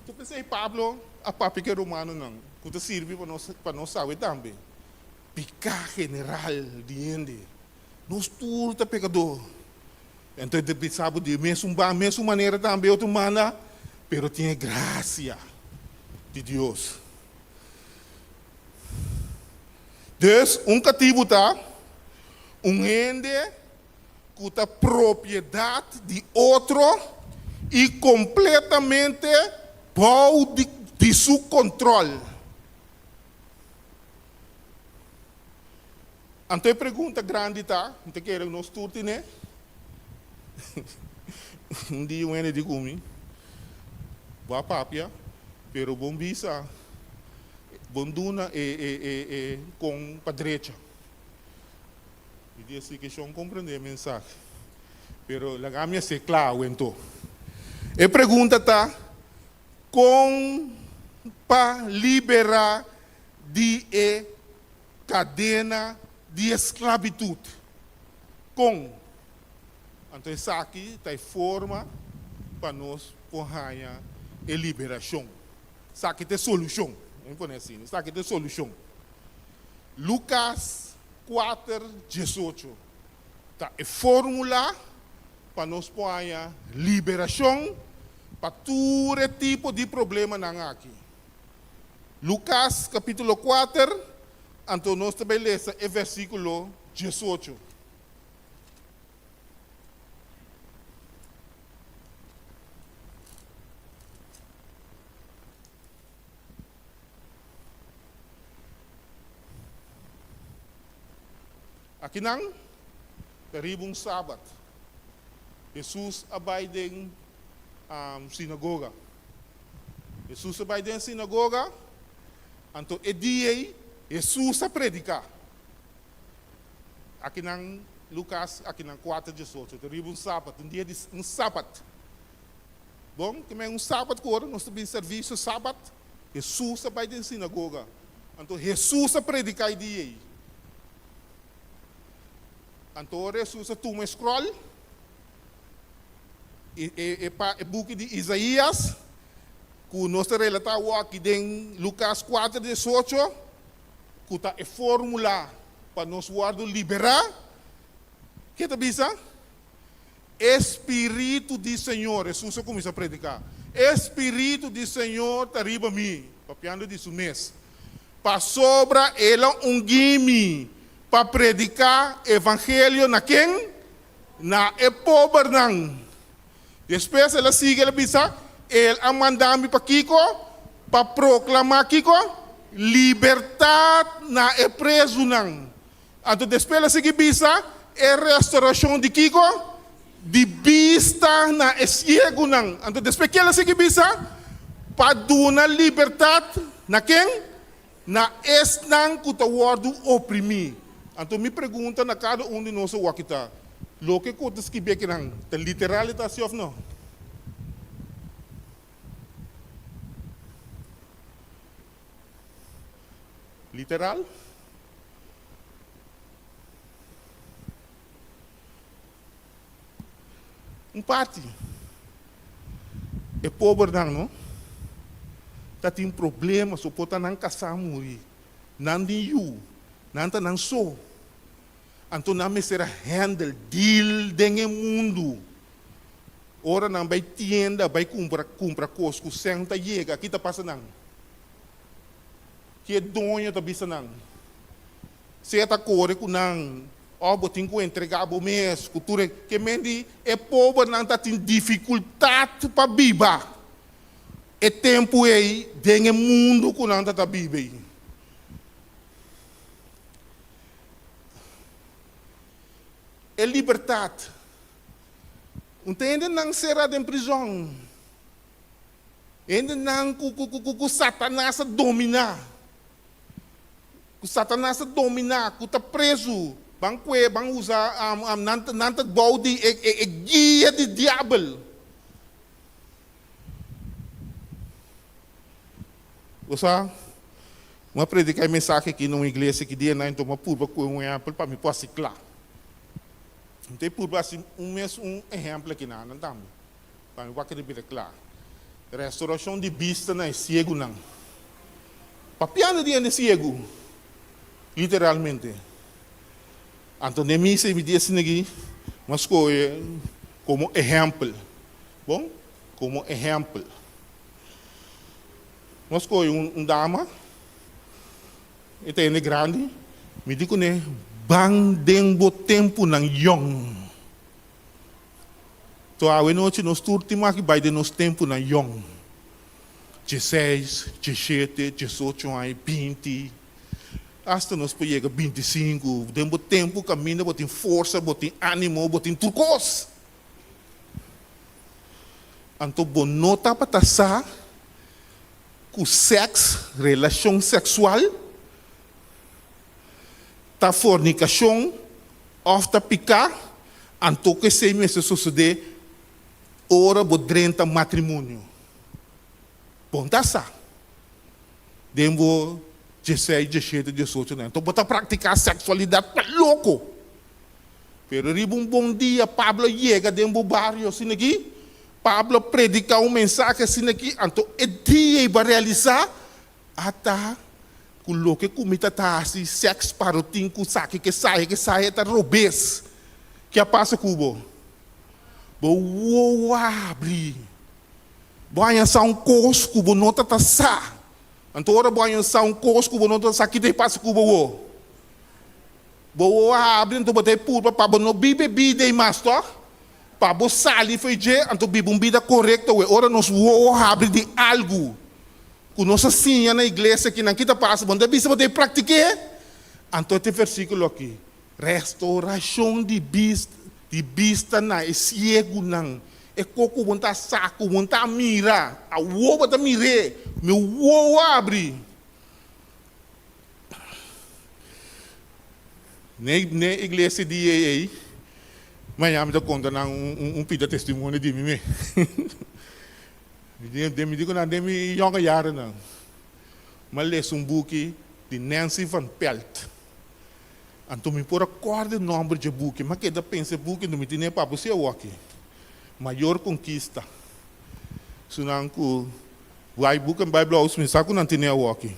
Tu pensei Pablo a papia ku e romanonan ku ta sirbi pa nos pa nos sabe tambe. Piká general di hende. Nos tur ta pekadó. Anto e ta bisa bo di e mesun ba mesun manera tambe otro manda, pero tin e grasia di Dios. Dus un katibu ta un hende ku ta propiedat di otro i kompletamente bou di su kontrol. Anto e pregunta grandi ta, mi ta kere ku nos tur tine, un dia un hende di ku mi, Bo a papia, pero bo bisa, bo duna e kon pa drecha. Mi di esei ke shon komprendé e mensahe, pero laga mi hasié kla awentó. E pregunta ta, Kon pa liberá di e kadena di esklabitut? Kon? Anto esaki ta e forma pa nos por haña e liberashon. Esaki ta e solushon. Mi pone asina, esaki ta e solushon. Lukas kuater diesocho ta e fórmula pa nos por haña liberashon pa tur e tipo di problemanan aki. Lukas kapítulo kuater, anto nos ta bai lesa e versíkulo diesocho. Akinan ta riba un sabat, Hesus a bai den sinagoga. Hesus a bai den sinagoga, anto e dia ei Hesus a prediká. Akinan Lukas akinan kuater diesocho, ta riba un sabat, un dia di un sabat. Bon, ke men un sabat ku ora nos ta bin servisio sabat, Hesus a bai den sinagoga. Anto Hesus a prediká e dia ei. Anto ora Hesus a tuma e skròl, e, e, e, pa, e buki di Isaías, ku nos ta relatá awor aki den Lukas kuater diesocho, ku ta e fórmula pa nos wòrdu liberá, ke ta bisa? E Spiritu di Señor, Hesus a kuminsá prediká, E Spiritu di Señor ta riba mi, papiando di su mes, pasobra El a ungí mi pa prediká evangelio na ken? Na e pobernan. Despues el a sigui, el a bisa, El a manda mi pa kiko? Pa proklamá kiko? Libertat na e prezunan. Anto despues el a sigui bisa e restauracion di kico? Di bista na e ciegunan. Anto despues kiel a sigui bisa? Pa duna libertad na ken? Na esnan cu ta wordo oprimi. Anto mi pregunta na cada un di nos awor aki ta, loke cu ta skibi akinan ta literal e ta haci of no? Literal. Un parti. E pobernan no ta tin problema so por ta nan kasá muri, nan tin yu, nan ta nan so. Anto nan mester a handle, deal den e mundu. Ora nan bai tienda bai kumpra kumpra kos ku sèn ta yega, ki ta pasa nan? Ki e doño ta bisa nan? Sea ta kore ku nan òf bo tin ku entregá bo mes ku tur e ke men di e pobernan ta tin difikultat pa biba e tempu ei den e mundu ku nan ta ta biba ei. E libertat. Un ta hendenan será den prizòn. Hendenan ku ku ku ku Satanas a dominá. Ku Satanas ta dominá, ku ta prezu, ban kue, ban usa, nan ta, nan ta bou di e, e, e guia di diabel. Bo sa, mi a prediká e mensahe aki na un iglesia ki dia nan, enton mi a purba kue un ehèmpel pa mi por hasi kla. Mi ta purba hasi un mes un ehèmpel aki na nan tambe, pa mi wak riba kla. Restaurashon di bista na e siegunan. Papiando di hende siegu, literalmente. Anto den misa i mi di asina aki, mi a skohe komo ehèmpel. Bon, komo ehèmpel. Mi a skohe un dama, e ta hende grandi, mi di kuné, Ban den bo tempunan yòn. To awe nochi nos tur tin maki bai den nos tempunan yòn. Dieseis, dieshete, diesocho aña, binti, asta nos por yega bintisinku. Den bo tempu kaminda bo tin forsa, bo tin ánimo, bo tin tur kos. Anto bo no tabata sa ku sèks, relashon seksual, ta fornikashon òf ta piká, anto ku esei mester sosodé ora bo drenta matrimonio. Bo no ta sa den bo dieseis, dieshete, diesocho aña. Anto bo ta praktiká seksualidat pa loko. Pero riba un bon dia Pablo a yega den bo bario asina aki, Pablo a prediká un mensahe asina aki, anto e dia ei bo a realisá, ata ku loke ku mi ta ta hasi sèks parotin ku saki ke saya ke saya ta robes. Ke a pasa ku bo? Bo wowo a habri. Bo haña sa un kos ku bo no ta ta sa. Anto ora bo haña sa un kos ku bo no ta sa, ki ta pasa ku bo wo? Bo wowo a habri, anto bo ta e purba pa bo no biba e bida ei mas, tòg? Pa bo sali fo'i dje, anto biba un bida korekto. Wee, ora nos wowo habri di algu ku nos a siña na iglesia kinan, ki ta pasa? Bo no ta bisa bo ta e praktik'é? Anto e versíkulo aki, Restourashon di bista, di bista na e siegunan, e ko ku bo no ta sa, ku bo no ta mira, awor bo ta mir'é, mi wowo a habri. Ne iglesia di ei, mañana mi ta konta nan un pida testimonio di mi mes. Mi di ku nan den mi yonga yarenan, mi a lesa un buki di Nancy Van Pelt. Anto mi por a kòrda e nòmber dje buki. Mi a keda pensa e buki, anto mi tene pa bo si awoki. Mayor Konkista. Sunan ku bai buki en Bible House, mi sa ku nan tene awoki.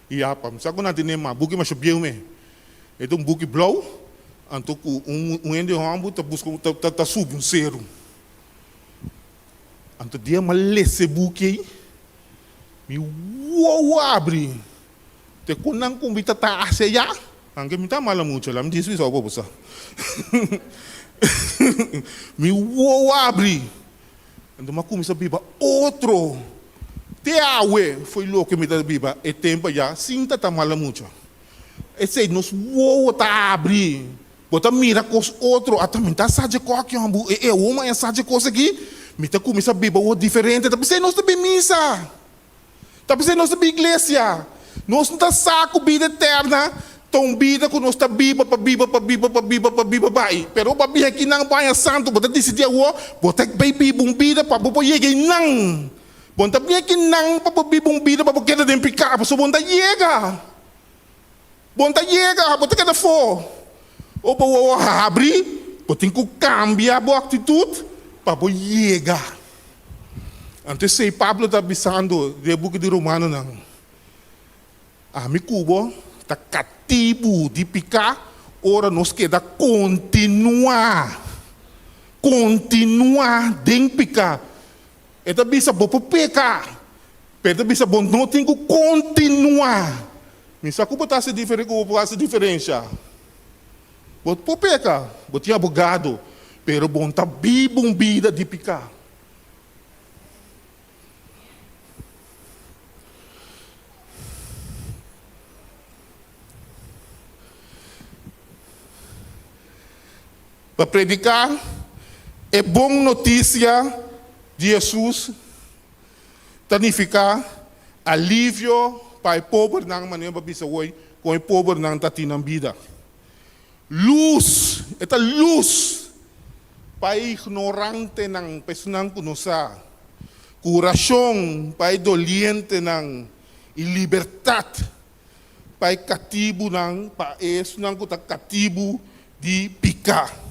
I apa, mi sa ku nan tene mas buki masha bieu me. E ta un buki blou, anto ku un un hende hòmber ta buska ta ta subi un seru. Anto dia mi a lesa e buki ei, mi wowo abri. Te ku nan ku mi ta ta hasi ayá, anke mi ta mala mucha, la mi djis bisa bo sa. Mi wowo abri. Anto mi a kuminsá biba otro. Te awe fo'i loke mi ta biba e tempu ayá sin ta ta mala mucha. Esei nos wowo ta abri. Bo ta mira kos otro. Ata mi ta sa dje kòki hòmber. E e woman a sa dje kos aki. Mi ta kuminsá biba wou diferente. Ta p'esei nos ta bin misa. Ta p'esei nos ta bin iglesia. Nos no ta sa ku bida eterna ta un bida ku nos ta biba pa biba pa biba pa biba pa biba bai. Pero bo a bin akinan bo aña santu, bo ta disidí awor, bo ta bai biba un bida pa bo por yega einan. Bo no ta bin akinan pa bo biba un bida pa bo keda den piká, pasobra bo no ta yega. Bo no ta yega, bo ta keda afó. O bo wowo habri, bo tin ku kambia bo aktitut pa bo yega. Anto esei Pablo ta bisando den e buki di Romanonan, Ami ku bo ta katibu di piká ora nos keda kontinuá, kontinuá den piká. E ta bisa bo por peka, pero e ta bisa bo no tin ku kontinuá. Mi sa ku bo ta hasi diferen ku bo por hasi diferensha. Bo por peka, bo tin abogado, pero bo no ta biba un bida di piká. Pa prediká e bon notisia di Hesus ta nifiká alivio pa e pobernan, manera bo a bisa hoy, kon e pobernan ta tin nan bida. Lus, e ta lus pa e ignorantenan, pa esnan ku no sa. Kurashon pa e dolientenan i libertat pa e katibunan, pa esnan ku ta katibu di piká.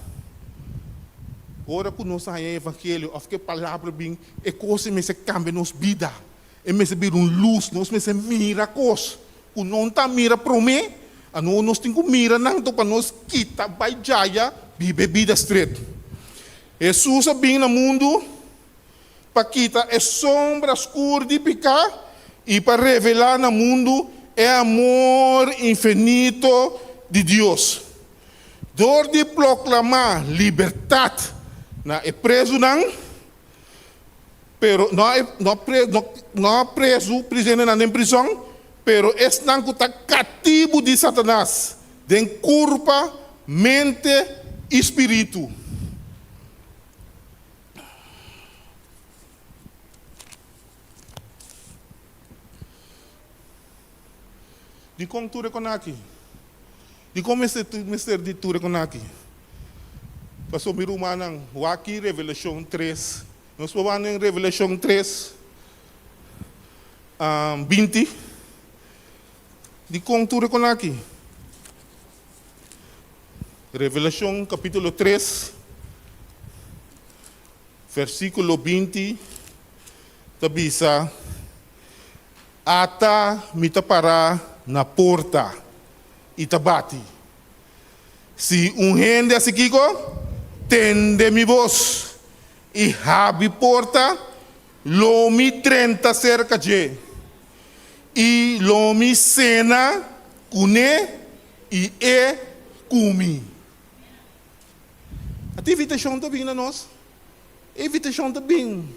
Ora ku nos a haña e evangelio òf ku e palabra bin, e kos ei mester kambia nos bida, e mester bira un lus, nos mester mira kos ku no ta mira promé, anto nos tin ku mira nan anto pa nos kita bai djaya biba e bida stret. Hesus a bin na mundu pa kita e sombra skur di piká i pa revelá na mundu e amor infinito di Dios. Dor di proklamá libertat na e prezunan, pero no e no pre no no prezu prisioneronan den prizòn, pero esnan ku ta katibu di Satanas den kurpa, mente i spiritu. Dikon tur e konaki? Dikon mester mester di tur e konaki? Pasobra mi rumannan, wak Revelashon tres. Nos por wak den Revelashon tres, 20. Dikon tur e konaki? Revelashon kapítulo tres, versíkulo 20 ta bisa, Ata mi ta pará na porta i ta bati. Si un hende hasi kiko? Tende mi bos i habri porta, lo mi drenta serka dje i lo mi sena kuné i e ku mi. Ata invitashon ta bin na nos. E invitashon ta bin.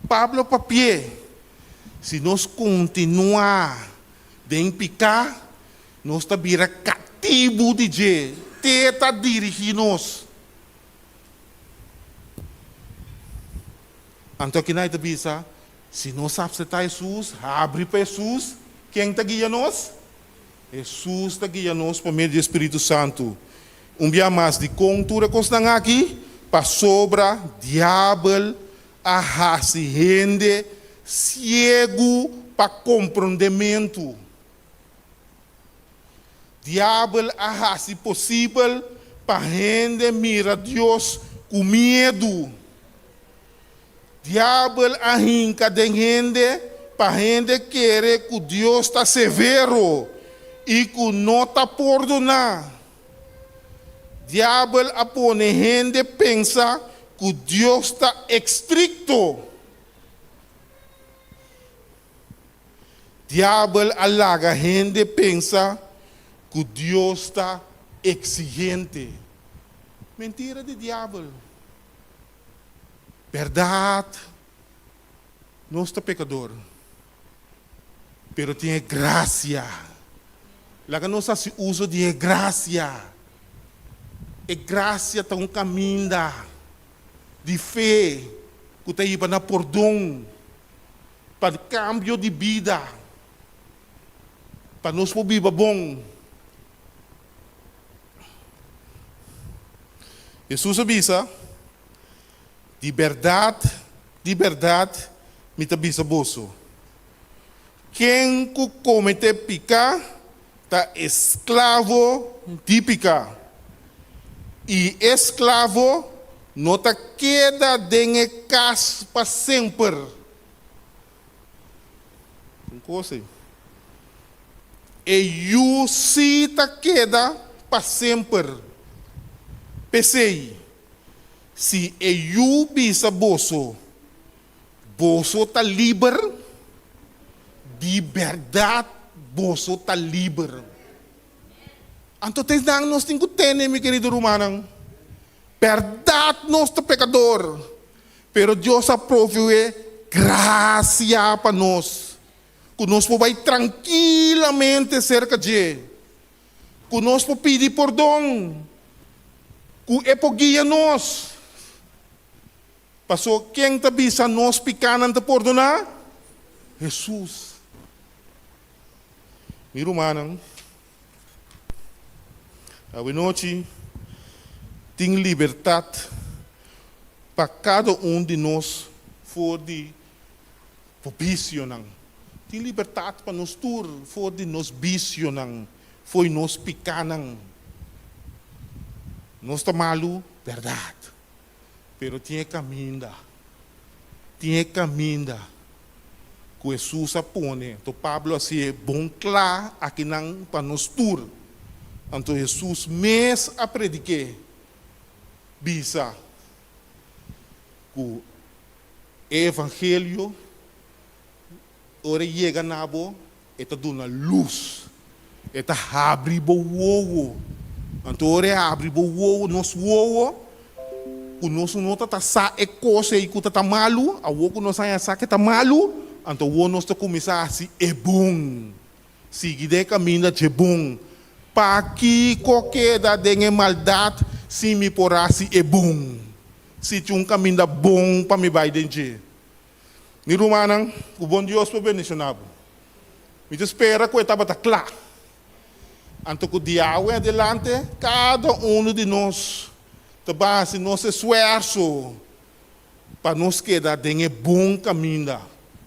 Pablo papi'é, Si nos kontinuá den piká, nos ta bira katibu di dje, te ta dirigí nos. Anto kinan e ta bisa, Si nos apseptá Hesus, habri pa Hesus, ken ta guia nos? Hesus ta guia nos pa medio di e Spiritu Santu. Un bia mas, dikon tur e kosnan aki? Pasobra Diabel a hasi hende siegu pa komprondementu. Diabel a hasi posibel pa hende mira Dios ku miedu. Diabel a hinka den hende pa hende kere ku Dios ta severo i ku no ta pordoná. Diabel a pone hende pensa ku Dios ta estrikto. Diabel a laga hende pensa ku Dios ta eksigente. Mentira di Diabel. Bèrdat, nos ta pekador, pero tin e grasia. Laga nos hasi uso di e grasia. E grasia ta un kaminda di fe ku ta hiba na pordon, pa kambio di bida, pa nos por biba bon. Hesus a bisa, Di bèrdat, di bèrdat, mi ta bisa boso, ken ku kometé piká ta esklavo di piká. I e sklavo no ta keda den e kas pa semper. Un kos ei. E yu sí ta keda pa semper. P'esei, si e yu bisa boso, Boso ta liber, di bèrdat Boso ta liber. Anto te esnan nos tin ku tene, mi kerido rumannan. Bèrdat nos ta pekador, pero Dios a proveé grasia pa nos, ku nos por bai trankilamente serka dje, ku nos por pidi pordon, ku e por guia nos. Paso ken ta bisa nos pikánan ta pordoná? Hesus. Mi rumannan, awenochi tin libertat pa kada un di nos for di bo bisionan. Tin libertat pa nos tur for di nos bisionan, fo'i nos pikánan. Nos ta malu? Bèrdat. Pero tin e kaminda, tin e kaminda ku Hesus a pone. Anto Pablo a hasié bon kla akinan pa nos tur. Anto Hesus mes a predik'é, bisa ku e evangelio ora e yega na bo, e ta duna lus, e ta habri bo wowo. Anto ora e habri bo wowo, nos wowo, ku nos no ta ta sa e kos ei ku ta ta malu, awor ku nos haña sa ke ta malu, anto awor nos ta kuminsá hasi e bon. Sigui den e kaminda dje bon. Pakiko keda den e maldat si mi por hasi e bon? Si tin un kaminda bon pa mi bai den dje. Mi rumannan, ku bon Dios por bendishoná bo. Mi ta spera ku e tabata kla. Anto ku di awe adelante kada unu di nos ta ban hasi nos esfuerso pa nos keda den e bon kaminda.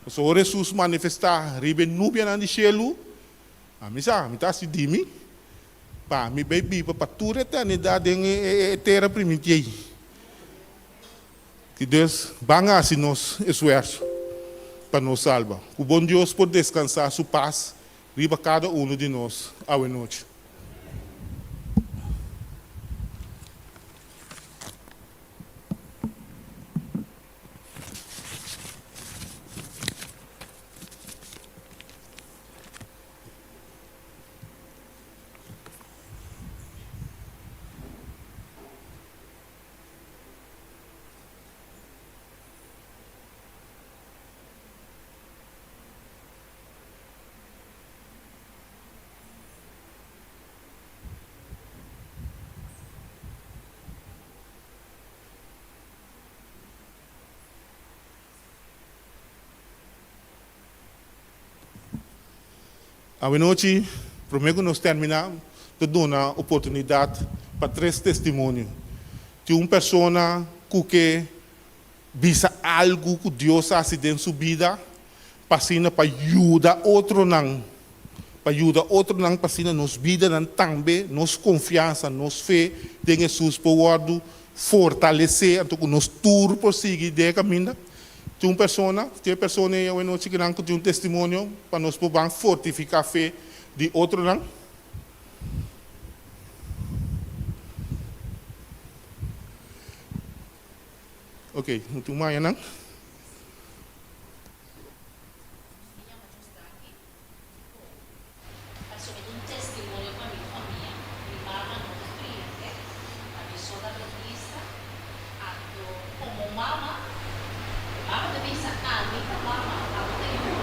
Pasobra ora Hesus manifestá riba e nubianan di shelu, ami sa, mi ta hasi di mi pa mi bai biba pa tur eternidat den e tera primintí ei. Ki Dios ban hasi nos esfuerso pa nos salba. Ku bon Dios por deskansá su pas riba kada unu di nos awe nochi. Awenochi, promé ku nos terminá, ta duna oportunidat pa tres testimonio. Tin un persona ku ke bisa algu ku Dios a hasi den su bida pa asina pa yuda otronan, pa yuda otronan pa asina nos bidanan tambe, nos konfiansa, nos fe den Hesus por wòrdu fortalesé, anto ku nos tur por sigui den e kaminda. Tin un persona, tin e persona ei awenochi kinan ku tin un testimonio pa nos por ban fortifiká fe di otronan. Ok, no tin mañanan. Mi yama Josdaki Cole. Pasobra mi ta un testimonio pa mi famia. Mi mama no ta creyente, ma mi so ta adventista. Anto como mama, e mama ta bisa, Ami ta mama, abo ta yu.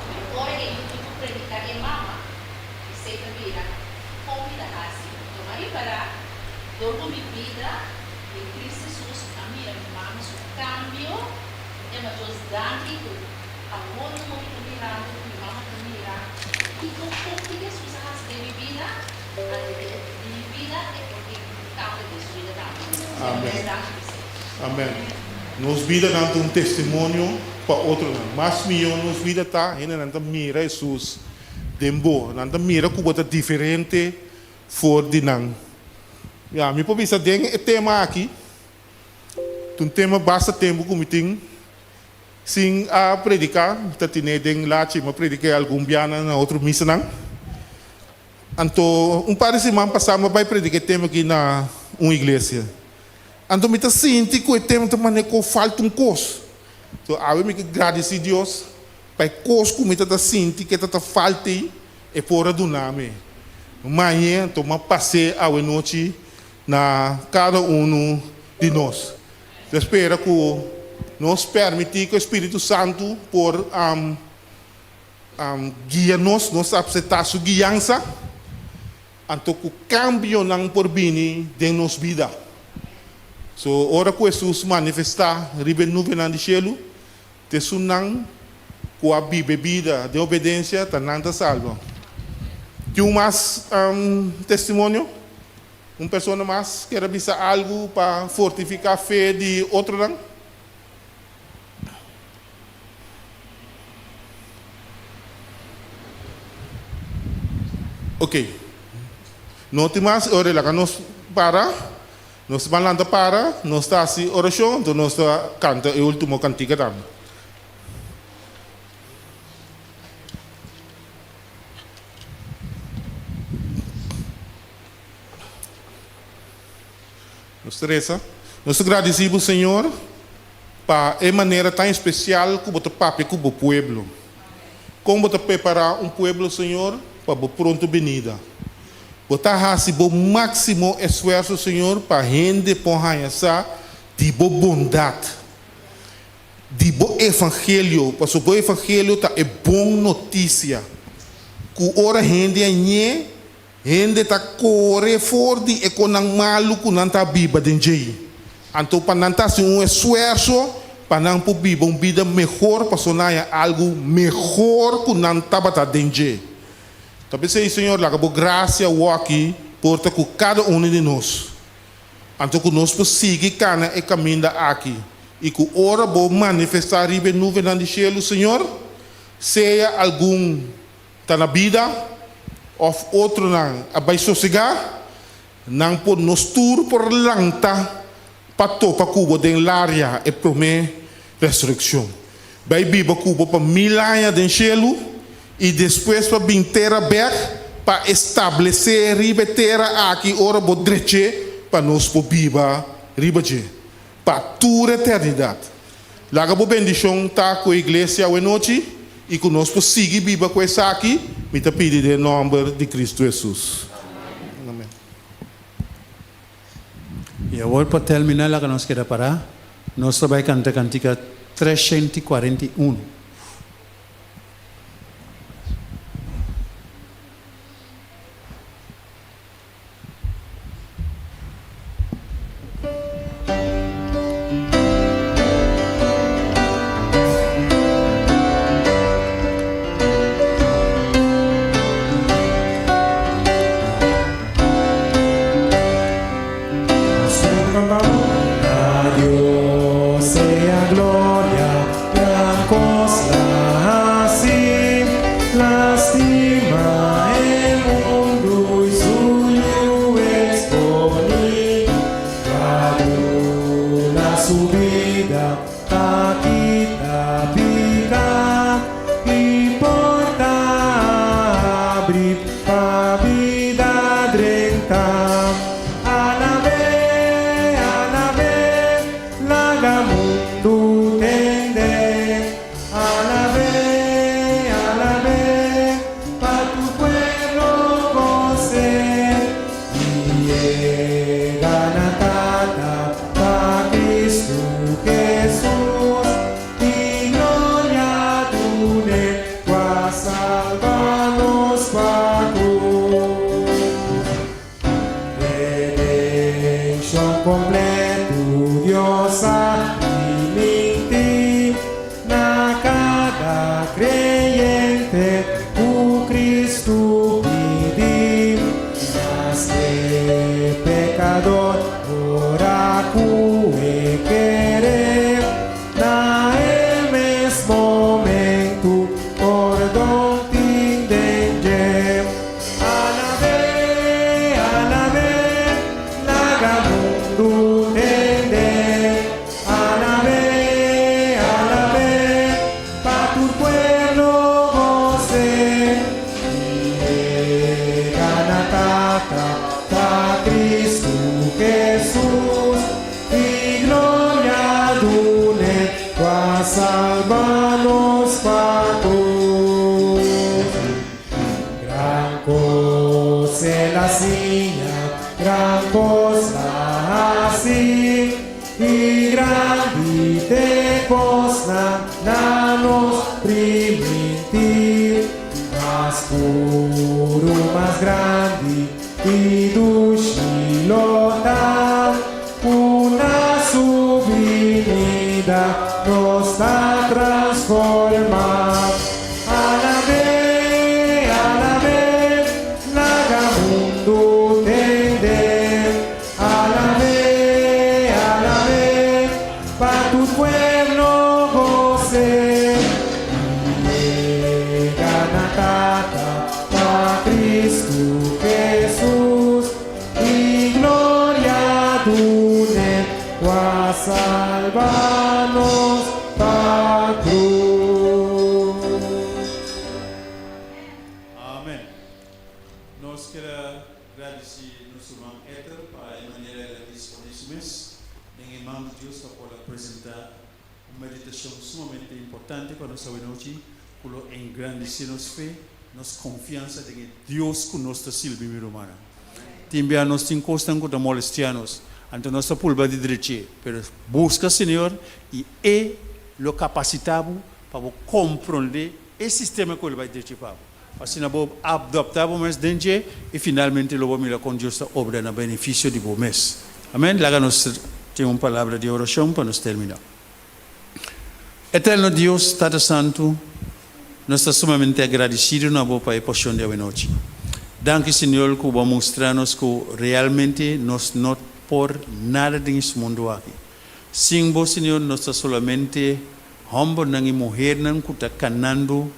Pero ora e yu tin cu predica e mama, Esei ta bira kon mi ta hasi. Tuma ripará, dor ku mi bida den Cristo Jesus a mira mi mama su kambio, mi ta yama Dios danki ku awor numa mi ta mirando ku mi mama ta mira kiko kon ki Jesus a hasi den mi bida, anto di di mi bida e por tin un kambio den su bida tambe. Mi ta yama Dios danki p'esei. Amen. Nos bidanan ta un testimonio pa otronan. Mas mihó nos bida ta, hendenan ta mira Jesus Den bo, nan ta mira ku bo ta diferente for di nan. Ya, mi por bisa den e tema aki, ta un tema basta tempu ku mi tin sin a prediká, mi ta tine den lachi, mi a prediká algun bianan na otro misanan. Anto un par di siman pasá mi a bai prediká e tema aki na un iglesia. Anto mi ta sinti ku e tema ta manera ku falta un kos. So awe mi ke gradisí Dios pa e kos ku mi ta ta sinti ke ta ta falta ei. e por a duna mi. Mañe anto m'a pas'é awe nochi na kada unu di nos. Ta spera ku nos pèrmití ku e Spiritu Santu por guia nos, nos apseptá su guiansa, anto ku kambionan por bini den nos bida. So, ora ku Hesus manifestá riba e nubenan di shelu, Ta esunnan ku a biba e bida den obedensia ta nan ta salba. Tin un mas testimonio? Un persona mas kier a bisa algu pa fortifiká fe di otronan? Oke. No tin mas, e ora laga nos para. Nos ta ban lanta para, nos ta hasi orashon, anto nos ta kanta e ultimo kantika tambe. Nos ta resa. Nos ta gradisí bo, Señor, pa e manera tan espesial ku bo ta papia ku bo pueblo. Kon bo ta prepará un pueblo, Señor, pa bo pronto benida. Bo ta hasi bo máksimo esfuerso, Señor, pa hende por haña sa di bo bondat, di bo evangelio, pasobra bo evangelio ta e bon notisia ku ora hende a ñe, hende ta kore for di e konan malu ku nan ta biba den djei. Anto pa nan ta hasi un esfuerso pa nan por biba un bida mehor, pasobra nan haña algu mehor ku nan tabata den dje. Ta p'esei, Señor, laga bo grasia wòki por ta ku kada unu di nos, anto ku nos por sigui kana e kaminda aki, i ku ora bo manifestá riba e nubenan di shelu, Señor, sea algun ta na bida òf otronan a bai sosegá, nan por nos tur por lanta pa topa ku bo den laria e promé resurekshon. Bai biba ku bo pa mil aña den shelu i despues pa bin tera bèk pa establesé riba e tera aki ora bo drech'é pa nos por biba riba dje pa tur eternidat. Laga bo bendishon ta ku e iglesia awenochi i ku nos por sigui biba ku esaki, mi ta pidi den nòmber di Kristu Hesus. Amen. I awor pa terminá laga nos keda pará, nos ta bai kanta kantika 341. A Dios sea gloria, gran cos la haci, lastima e mundo y su yu exponi, pa duna su bida Pa kita piká i porta abri pa bida drenta. Alab'é, alab'é, laga mundu tende. Alab'é, alab'é, pa tur pueblo gos'é. I yega na Tata pa Cristo Jesus i gloria dun'é ku a salba nos pa cruz. Redenshon kompletu Dios a primintí na kada kreyente ku Cristo pidi. Maske pekador ora ku e kere, na e mes momentu pordon tin den dje. Alab'é, alab'é, laga mundu tende. Alab'é, alab'é, pa tur pueblo gos'é. I yega na Tata pa Cristo Jesus, i gloria dun'é ku a salba nos pa cruz. Gran kos a hasi i grandi t'e kosnan na nos primintí. Mas puru, mas grandi i dushi lo ta ku na su binida nos ta transformá. Alab'é, alab'é, laga mundu tende. Alab'é, alab'é, pa tur pueblo gos'é. Yega na Tata pa Kristu Hesus i gloria dun'é ku a salba nos pa krus. Amen. Nos kier gradisí nos ruman Ethel pa e manera el a disponé su mes den e man di Dios pa por a presentá un meditashon sumamente importante pa nos awenochi ku lo engrandesé nos fe, nos konfiansa den e Dios ku nos ta sirbi, mi rumannan. Tin bia nos tin kosnan ku ta molestiá nos, anto nos ta pulba di drech'é, pero buska Señor i E lo kapasitá bo pa bo komprondé e sistema ku El bai drechi pa bo. Asina bo adoptá bo mes den dje i finalmente lo bo mira kon Dios ta obra na benefisio di bo mes. Amèn. Laga nos tin un palabra di orashon pa nos terminá. Eterno Dios, Tata Santu, nos ta sumamente agradesido na Bo pa e porshon di awenochi. Danki, Señor, ku Bo a mustra nos ku realmente nos no por nada den es mundu aki. Sin Bo, Señor, nos ta solamente hòmbernan i muhernan ku ta kanando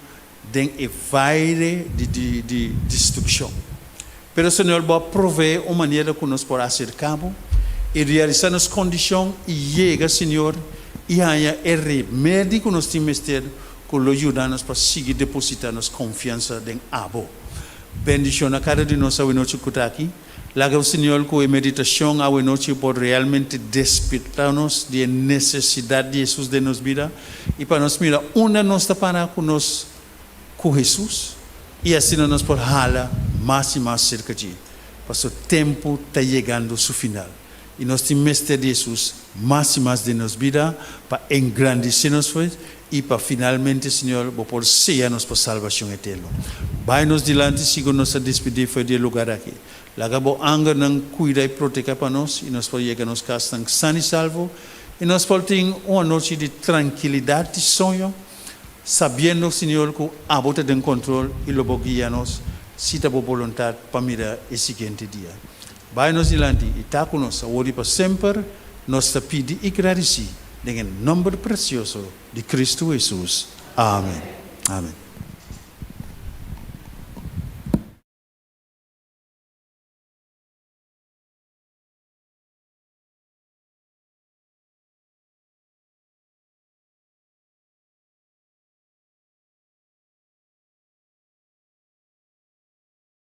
den e vaire di di di destrukshon. Pero Señor, Bo a proveé un manera ku nos por aserká Bo i realisá nos kondishon i yega, Señor, i haña e remedi ku nos tin mester ku lo yuda nos pa sigui depositá nos konfiansa den Abo. Bendishoná kada di nos awenochi ku ta aki. Laga, Señor, ku e meditashon awenochi por realmente despertá nos di e nesesidat di Hesus den nos bida i pa nos mira unda nos ta para ku nos ku Hesus i asina nos por hala mas i mas serka dje, pasobra tempu ta yegando su final i nos tin mester di Hesus mas i mas den nos bida pa engrandesé nos fe i pa finalmente, Señor, Bo por seya nos pa salbashon eterno. Bai nos dilanti sigur nos ta despidí for di e lugar aki. Laga Bo angelnan kuida i proteká pa nos i nos por yega nos kasnan san i salvo i nos por tin un anochi di trankilidat di soño, sabiendo, Señor, ku Abo ta den kontrol i lo Bo guia nos si ta Bo boluntat pa mira e siguiente dia. Bai nos dilanti i ta ku nos awor i pa semper, nos ta pidi i gradisí den e nomber presioso di Cristo Hesus. Amen. Amen.